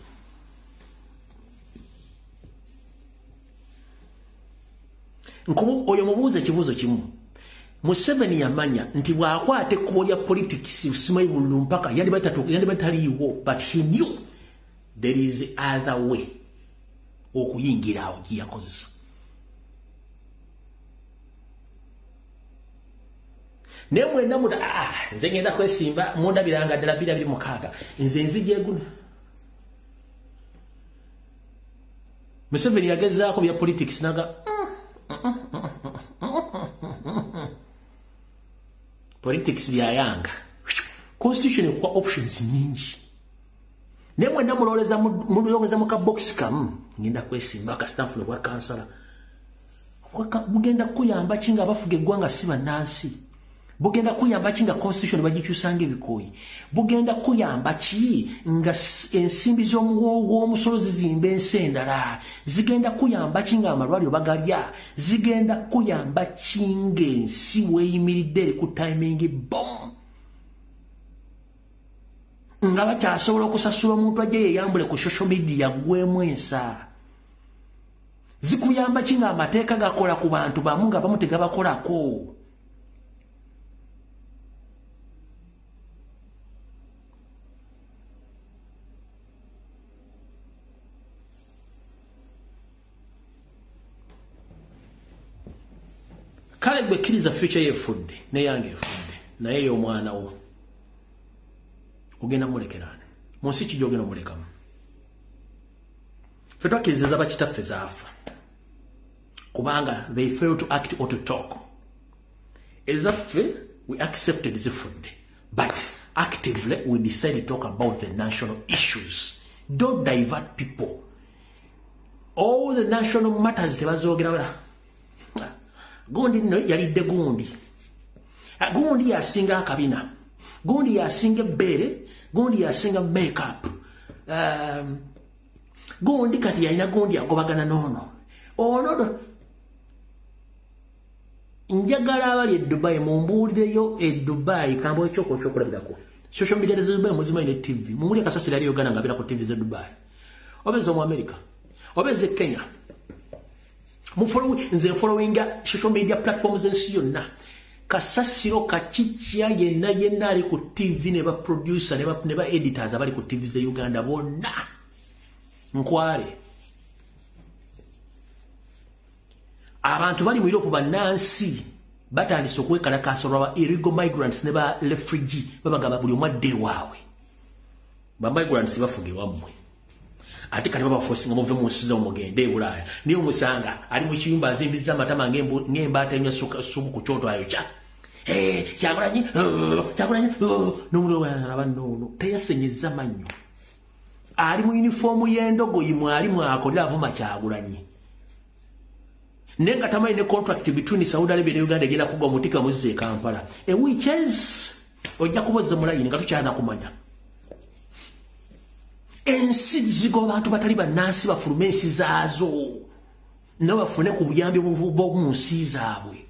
Nkubu oyo mubuuze ekibuuzo kimu. Museveni yamanya nti bw'akwata ekkubo lya politics simanyi bululu mpaka yandiba taliiwo, but he knew there is other way okuyingira awo gye yakozesa. Naye mwenna muta nze ngenda kwesimba mundabiranga ddala 2026 nze nzija eguna. Museveni yagezaako bya politics naga politics byayanga. Constitution ekuwa options nyingi. Naye mwenna mulowooza mu kabokisi kamu ngenda kwesimba kasita nfuna obwa kansala. Bugenda kuyamba ki nga abafuga eggwanga si bannansi? Bugenda kuyamba ki nga constitution bagikyusanga ebikooyi? Bugenda kuyamba ki nga ensimbi z'omuwowo zizimba ensi endala? Zigenda kuyamba ki nga amalwaliro bagalya? Zigenda kuyamba ki ng'ensi weeyimiridde eri ku timing bomb? Nga bakyasobola okusasula omuntu ajje yeeyambule ku social media gwemu ensa. Zikuyamba ki nga amateeka gakola ku bantu bamu nga abamu tegabakolako? Kale gwe kkiriza future yefudde neyange efudde, naye y'omwana wo ogenda mulekeraani mu nsi ki gy'ogenda omulekamu? Ffe twakkiriza bakitaffe zaafa kubanga they fail to act or to talk. Ezaffe we accepted zifudde, but actively we decided to talk about the national issues. Don't divert people. All the national matters tebazoogera wala. Gundi nno yalidde gundi. Gundi yasinga akabina. Gundi yasinga ebbeere. Gundi yasinga makeup. Gundi kati yalina gundi agobagana n'ono. Ono njagala abali e Dubai mumbuulireyo e Dubai kambo ekyokulabirako. Social media z'e Dubai muzimanyi ne TV. Mumuli akasasiro ali Uganda ng'abeera ku TV z'e Dubai. Oba ez'omu America. Oba ez'e Kenya. Nze followinga social media platforms ensi yonna. Kasasiro kakikya yenna yenna ali ku TV ne ba producer ne ba editors abali ku TV ze Uganda bonna. Nkwale. Abantu bali mu Europe bannansi batandise okwekalakaasa olwa illegal migrants ne ba refugee babagamba buli omu adde ewaabwe. Ba migrants bafuga ewammwe. Ate kati babaforcinga muve mu nsi zammwe mugende e Bulaaya. Naye omusanga ali mu kiyumba azimbizza amatama ng'embaata enywa ssupu ku kyoto ayokya. Kyagulanyi, Kyagulanyi, n'omuliro alaba nno teyasenyezza mannyo. Ali mu yunifoomu y'endogoyi mwali mwakolera avuma Kyagulanyi. Naye nga tamanyi ne contract between Saudi Arabia ne Uganda egenda kugwa mutika muzze e Kampala. A weekends ojja kubozza mu layini nga tukyalina kumanya. Ensi zigoba abantu batali bannansi bafulume ensi zaazo nabo bafune ku buyambi bw'omu nsi zaabwe.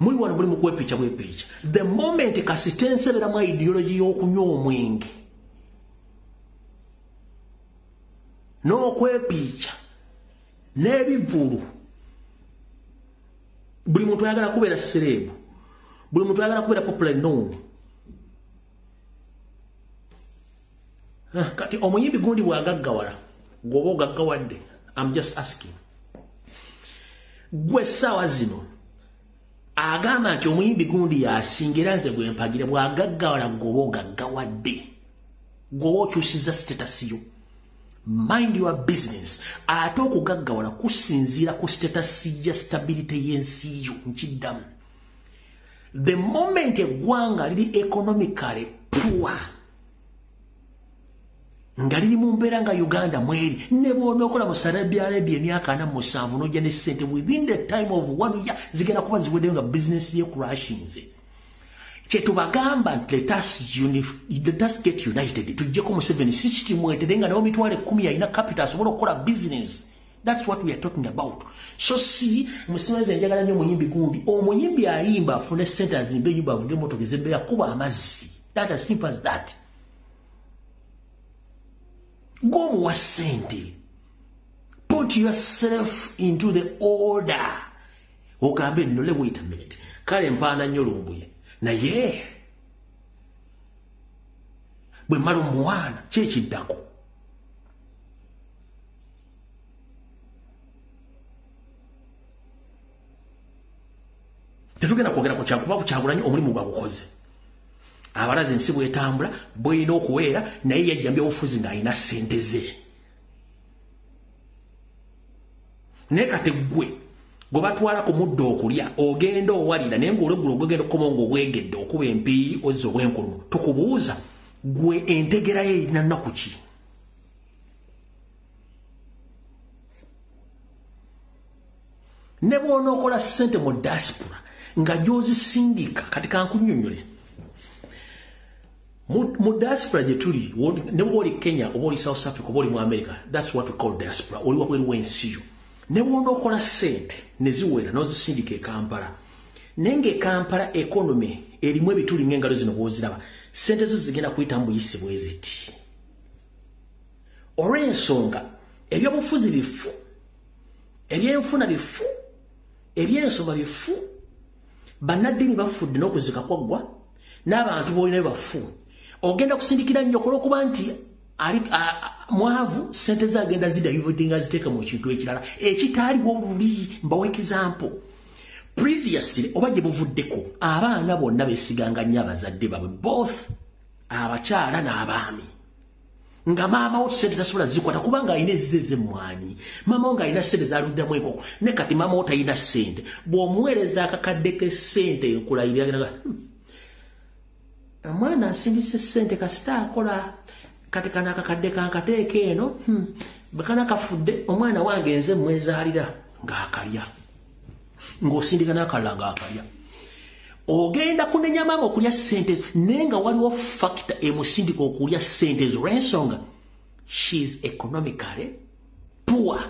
Muli wano muli mu kwepicha bwepicha. The moment kasita enseberamu ideology y'okunywa omwenge n'okwepicha n'ebivvulu, buli muntu ayagala kubeera celeb, buli muntu ayagala kubeera popular known. Kati omuyimbi gundi bw'agaggawala, gw'oba ogaggawadde, I'm just asking. Gwe essaawa zino agamba nti omuyimbi gundi yasinga era nze gwe mpagira, bw'agaggawala gw'oba ogaggawadde, gw'oba okyusizza status yo. Mind your business. Ate okugaggawala kusinziira ku status ya stability y'ensi yo. Nkiddamu. The moment eggwanga liri economically poor nga liri mu mbeera nga Uganda mweri ne bw'onookola mu Saudi Arabia emyaka 47 n'ojja ne ssente within the time of 1 year zigenda kuba ziweddeyo nga bizinesi ye crashinze. Kyetubagamba nti let us get united, tuggyeko Museveni system etere nga nawo 10,000 alina capital asobola okukola business. That's what we are talking about. So si Museveni njagala nnyo omuyimbi gundi, omuyimbi ayimba afune ssente azimbe ennyumba avuge emmotoka ez'ebbeeyi akuba amazzi. That as simple as that. Go sente. Put yourself into the order. Ogambe nno, wait a minute. Kale mpaana nnyo Lumbuye. Naye bwe mmala omuwaana ki ekiddako? Tetugenda kwogera ku kyakuba ku Kyagulanyi omulimu gwagukoze. Abalazi ensi bwetambula bw'erina okuweera naye yajja mbyobufuzi ng'alina ssente ze. Naye kati ggwe gwe batwala ku muddo okulya ogenda owalira naye ng'olweggulo gwegenda okukoma ng'obwegedde okuba empiiyi ozza obwenkulumu. Tukubuuza gwe entegerayo erina nnaku ki? Ne bw'onookola ssente mu diaspora nga gy'ozisindika, kati kankunnyonnyole. Mu diaspora gye tuli, ne bw'oba oli Kenya oba oli South Africa oba oli mu America, that's what we call diaspora, oli wabweru w'ensi yo. Ne bw'onookola ssente ne ziwera n'ozisindika e Kampala, naye ng'e Kampala economy erimu ebituli ng'engalo zino bw'oziraba, ssente zo zigenda kuyita mu buyisi bwe ziti. Olw'ensonga ebyobufuzi bifu, ebyenfuna bifu, ebyensoma bifu, bannaddiini bafudde n'okuzika kwaggwa, n'abantu b'olinayo bafu. Ogenda kusindikira nnyo olw'okuba nti ali mwavu, ssente ze agenda zidaivertinga ziteeka mu kintu ekirala ekitaaliwo luli. Mbawa example. Previously oba gye buvuddeko abaana bonna beesiganga nnyo abazadde baabwe, both abakyala n'abaami. Nga maama wo ssente tasobola zikwata kubanga alina ezize ez'emmwanyi, maama wo ng'alina ssente z'aluddamu enkoko, ne kati maama wo talina ssente. Bw'omuweereza akakadde k'essente enkulayirira agenda omwana asindise ssente kasita akola kati kano akakadde kankateeka eno bwe kana kafudde omwana wange nze mwezaalira ng'akalya, ng'osindika n'akalala ng'akalya. Ogenda kunenya maama okulya ssente ezo, naye nga waliwo factor emusindika okulya ssente ezo olw'ensonga she is economically poor,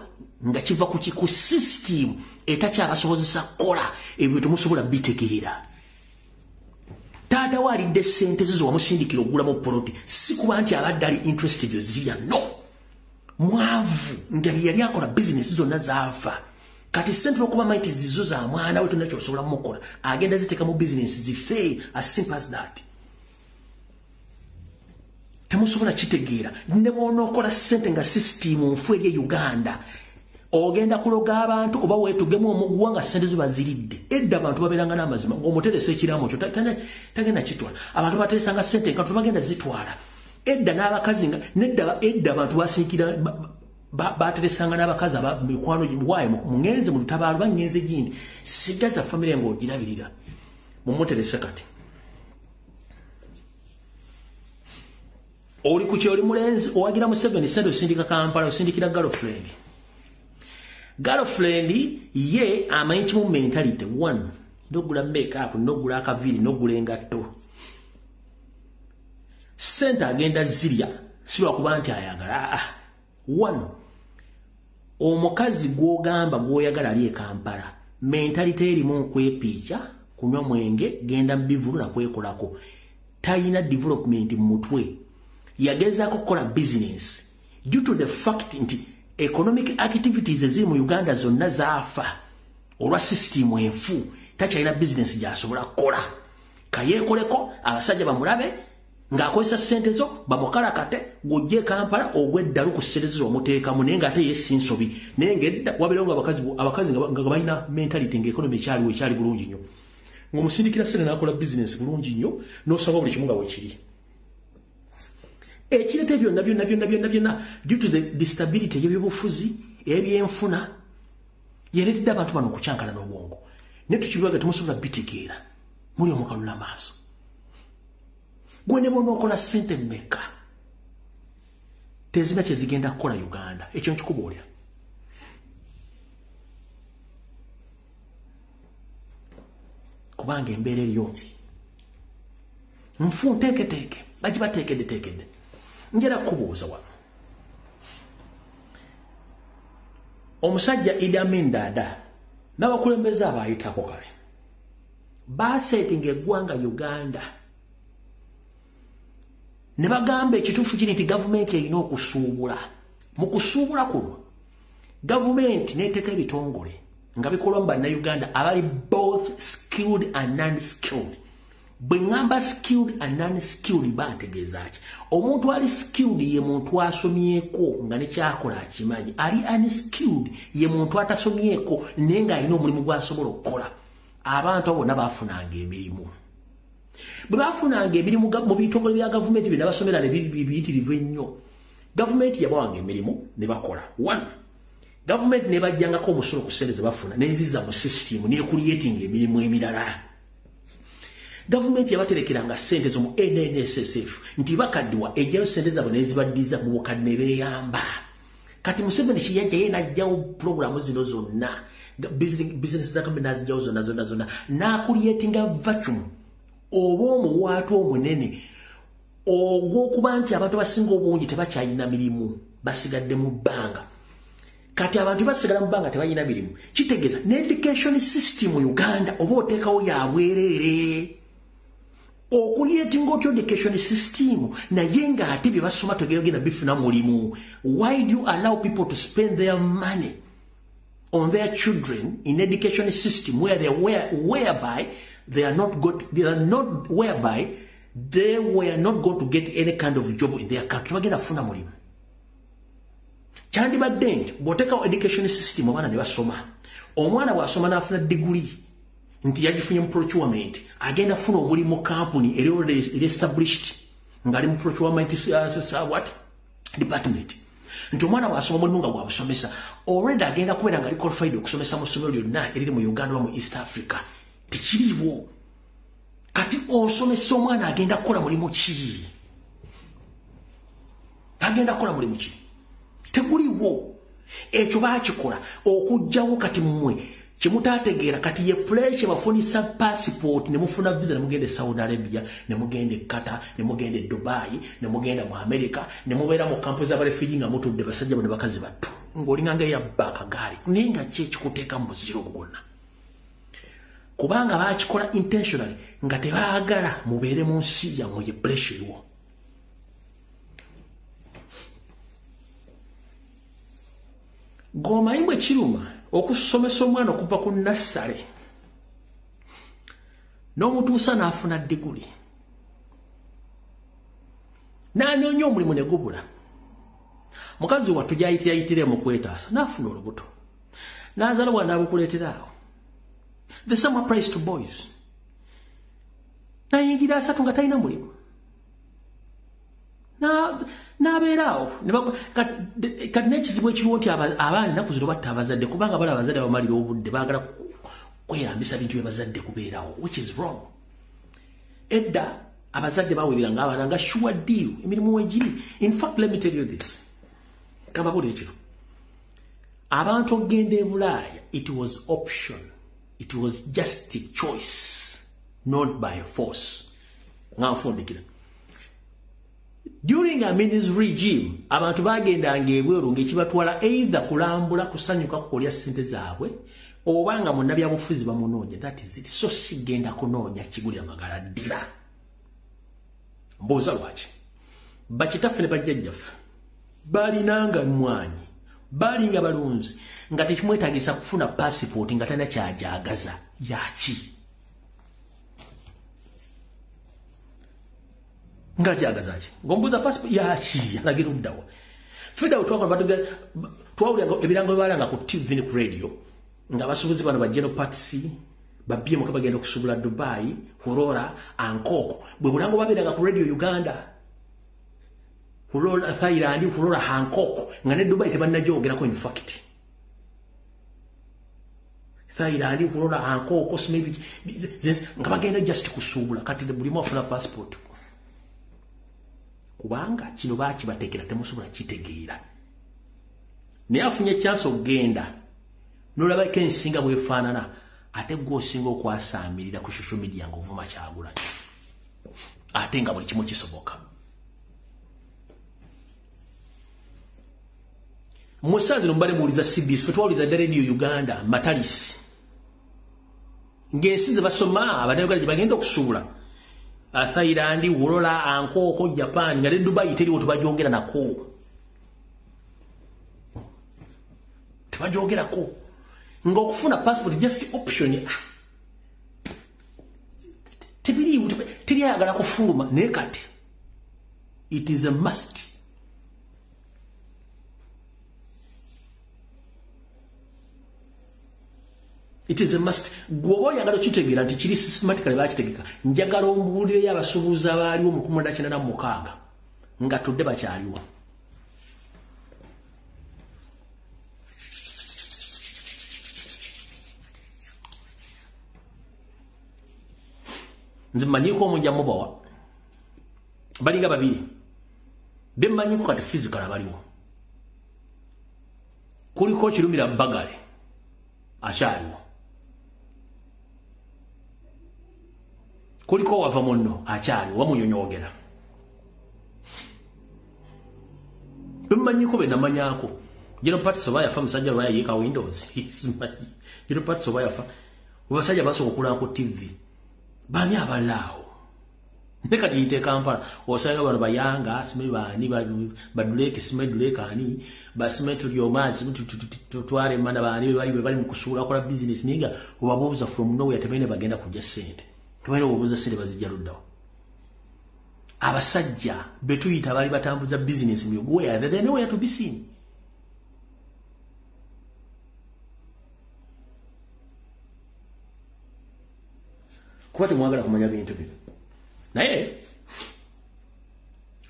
nga kiva ku ki ku system etakyabasobozesa kukola ebyo temusobola bitegeera. Taata we alidde ssente zo wamusindikira okugulamu poloti, si kuba nti abadde ali interested ozirya, no. Mwavu nga bye yali akola bizinesi zonna zaafa. Kati ssente olw'okuba amanyi nti zizo za mwana we tolina ky'osobola mumukola, agenda ziteeka mu bizinesi zife, as simple as that. Temusobola kitegeera. Ne bw'onookola ssente nga system nfu eri e Uganda, ogenda kuloga abantu oba weetugemu omuguwa nga ssente zo baziridde. Edda abantu babeeranga n'amazima, ng'omuteresa ekiraamo kyo tagenda kitwala. Abantu bateresanga ssente enkato bagenda zitwala. Edda n'abakazi nga nedda edda abantu basinkira bateresanga n'abakazi aba mikwano waayo muŋŋenze mu lutabaalo baŋŋenze gindi, sigaza famire ng'ogirabirira. Mumuterese kati. Oli ku kyoli mulenzi owagira Museveni ssente osindika Kampala, osindikira girlfriend. Girlfriend ye amanyi kimu mentality one, n'ogula make-up, n'ogula akaviiri, n'ogula engatto. Ssente agenda zirya si lwakuba nti ayagala. One, omukazi gw'ogamba gw'oyagala ali e Kampala, mentality erimu nkwepiica, kunywa mwenge, genda mu bivulu na kwekolako. Talina development mu mutwe. Yagezaako kukola business due to the fact nti economic activities eziri mu Uganda zonna zaafa olwa system enfu, takyalina business gy'asobola kukola. Kayeekoleko abasajja bamulabe ng'akozesa ssente zo bamukalakate, gw'ojja e Kampala ogw'eddalu ku ssente zo omuteekamu, naye ng'ate ye si nsobi. Naye ng'edda wabeerawo nga abakazi nga balina mentality ng'economy ekyaliwo ekyali bulungi nnyo, ng'omusindikira ssente n'akola business bulungi nnyo n'osaba buli kimu nga weekiri. Ekireeta byonna byonna byonna byonna byonna due to the disability y'ebyobufuzi ebyenfuna yereetedde abantu bano okukyankala n'obwongo. Naye tukibiwaga temusobola bitegeera, muli omukalula maaso. Gwe ne bw'onookola ssente mmeka, tezina kye zigenda kukola Uganda. Ekyo nkikubuulira. Kubanga embeera eriyo nfu nteeketeeke, bagibateekeddeteekedde. Njagala kubuuza wano. Omusajja Idi Amin Dada n'abakulembeze abaayitako kale baaseetinga eggwanga Uganda ne bagamba ekituufu kiri nti gavumenti erina okusuubula. Mu kusuubula kuno gavumenti n'eteeka ebitongole nga bikolwa mu bannayuganda abali both skilled and non-skilled. Bwe ŋŋamba skilled and non-skilled bantegeeza ki? Omuntu ali skilled ye muntu asomyeko nga ne kyakola akimanyi. Ali unskilled ye muntu atasomyeko naye ng'alina omulimu gw'asobola okukola. Abantu abo bonna baafunanga emirimu. Bwe baafunanga emirimu mu bitongole bya gavumenti bye nabasomera ne biyitirivu ennyo, gavumenti yabawanga emirimu ne bakola. One, gavumenti n'ebaggyangako omusolo ku ssente ze bafuna n'eziza mu system n'ecreatinga emirimu emirala. Gavumenti yabaterekeranga ssente zo mu NNSSF nti bakaddiwa ejjayo ssente zaabwe n'ezibaddiza mu bukadde ne beeyamba. Kati Museveni kye yajja ye n'aggyawo pulogulaamu zino zonna, bizinesi za gavumenti n'azigyawo zonna zonna zonna, n'acreatinga vacuum oba omuwaatwa omunene ogw'okuba nti abantu abasinga obungi tebakyalina mirimu, basigadde mu bbanga. Kati abantu basigala mu bbanga tebalina mirimu, kitegeeza ne education system mu Uganda oba oteekawo ya bwereere. Okucreatinga otya education system naye ng'ate bye basoma tegenda bifuna mulimu? Why do you allow people to spend their money on their children in education system where they whereby they are not got they are not whereby they were not going to get any kind of job in their country? Bagenda kufuna mulimu. Kyandibadde nti bw'oteekawo education system abaana ne basoma, omwana bw'asoma n'afuna diguli nti yagifunye mu procurement, agenda kufuna omulimu mu kampuni eri established ng'ali mu procurement what department. Nti omwana bw'asoma omulimu nga gwabusomesa, already agenda kubeera nga ali qualified okusomesa mu ssomero lyonna eriri mu Uganda oba mu East Africa. Tekiriiwo. Kati osomesa omwana agenda kukola mulimu ki? Agenda kukola mulimu ki? Teguliwo. Ekyo baakikola okuggyawo. Kati mmwe kyemutaategeera, kati ye pressure bafunisa passport ne mufuna visa ne mugenda e Saudi Arabia, ne mugenda e Qatar, ne mugenda e Dubai, ne mugenda mu America, ne mubeera mu kampu z'abarefugee nga mutudde, basajja bano bakazi battu, ng'olinga nga eyabba akagaali. Naye nga ki ekikuteeka mu muziro gwonna? Kubanga baakikola intentionally nga tebaagala mubeere mu nsi yammwe. Ye pressure eriwo. G'omanyi bwe kiruma okusomesa omwana okuva ku nursery n'omutuusa n'afuna diguli, n'anoonya omulimu ne gubula. Mukazi wattu gy'ayitira mu kwetaasa n'afuna olubuto n'azaala bwana n'abukuleetera awo. The same applies to boys. Nayingira 30 nga talina mulimu, n'abeera awo. Kati n'ekizibu ekiriwo nti abaana ennaku zino batta abazadde kubanga bala abazadde bamalira obudde baagala kweyambisa bintu bye bazadde kubeerawo, which is wrong. Edda abazadde baweereranga abaana nga sure deal, emirimu wegiri. In fact, let me tell you this, kababuulire kino: abantu okugenda e Bulaaya, it was option, it was just a choice, not by force. Nga nfundikira, during Amin's regime abantu bagendanga ebweru ng'ekibatwala either kulambula, kusanyuka, kukolya ssente zaabwe, oba nga munnabyabufuzi bamunoonya. That is it. So sigenda kunoonya kigulira magala ddira. Mbuuza lwaki bakitaffe ne bajjajjaffe balinanga mwanyi, balinga balunzi, nga tekimwetagisa kufuna pasipooti nga talina kyajagaza yaki nga kyagaza ki? Ng'ombuuza pasipooti yaki alagira oddawa? Fedda twawulira ebirango byebalanga ku TV ne ku radio nga abasuubuzi bano ba General Parts ba BMK bagenda okusuubula Dubai, Hurora, Hancock. Bwe bulango babeeranga ku Radio Uganda. Hurora Thailand, Hurora Hancock, nga ne Dubai tebannagyogerako. In fact, Thailand, Hurora, Hancock, maybe nga bagenda just kusuubula. Kati buli mu afuna passport. Kubanga kino bakibateekera temusobola kitegeera. Naye afunye chance okugenda n'olabako ensinga bw'efaanana, ate gwe osinga okwasaamirira ku social media ng'ovuma Kyagulanyi, ate nga buli kimu kisoboka. Musanze zino mbale muwuliza CBS, ffe twawuliza dda Radio Uganda Matalisi, ng'ensi ze basoma Abannayuganda gye bagenda okusuula, Thailand, Wulola, Ankooko, Japan, nga ne Dubai teriwo, tebajogera nako, tebajogerako. Ng'okufuna passport just option, tebiriiwo, teryayagala kufuluma. Naye kati it is a must. It is a must. Gwoba oyagala okitegeera nti kiri systematically bakitegeka, njagala ombuulireyo abasuubuzi abaaliwo mu 1986 nga tudde bakyaliwo. Nze mmanyiiko omunja mubawa, balinga babiri bemmanyiiko kati physical abaliwo. Kuliko Kirumira Bagale akyaliwo, kuliko Wava Munno akyaliwo, wamunyonyoogera. Bemmanyiiko be namanyaako General Patrice oba yafa, musajja oba yayiika Windows, simanyi. General Patrice oba yafa, abasajja basooka okulaba ku TV, bani abalala awo? Naye kati yite Kampala osanga bano bayanga, simanyi baani, baduleke, simanyi duleke ani, basimanyi tulyoma, simanyi tutwale emana, baani bali bwe bali mu kusuula kola business, naye nga obabuuza from nowhere tebalina bagenda kujja ssente, tebalina obuuza ssente bazijja luddawo. Abasajja betuyita bali batambuza business mu where they nowhere to be seen. Kuba temwagala kumanya bintu bino. Naye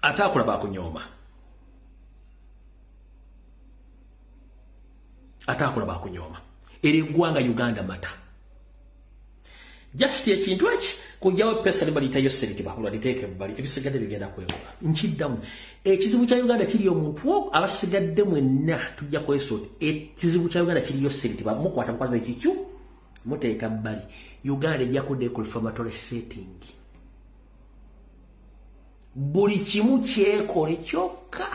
ate akola bakunyooma, ate akola bakunyooma. Era eggwanga Uganda mata just ekintu eki kujjawo pesa ne baliyitayo seriti bakola liteeka ebbali, ebisigadde bigenda kwekola. Nkiddamu, ekizibu kya Uganda kiri omuntu abasigadde mwenna tujja kwesoota. Ekizibu kya Uganda kiriyo seriti bamukwata mukwata ekikyu muteeka bbali. Uganda ejja kudda ku reformatory setting, buli kimu kyekole kyokka.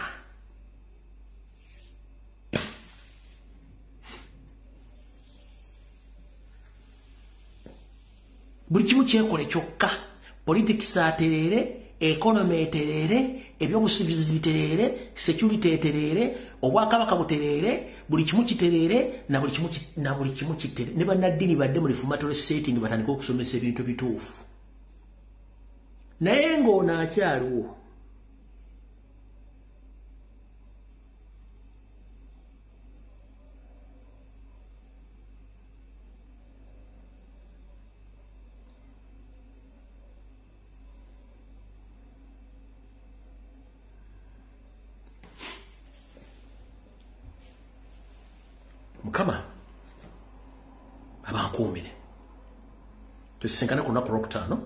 Buli kimu kyekole kyokka. Politics atereere, economy etereere, ebyobusuubuzi bitereere, security etereere, obwakabaka butereere, buli kimu kitereere, na buli kimu kitereere. Ne bannaddiini badde mu reformatory setting batandike okusomesa ebintu bituufu. Naye ng'ono akyaliwo. Mukama abankuumire. Tusisinkane ku lunaku lwokutaano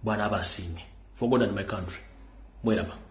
bw'anaaba asiimye. For God and my country. Mweraba.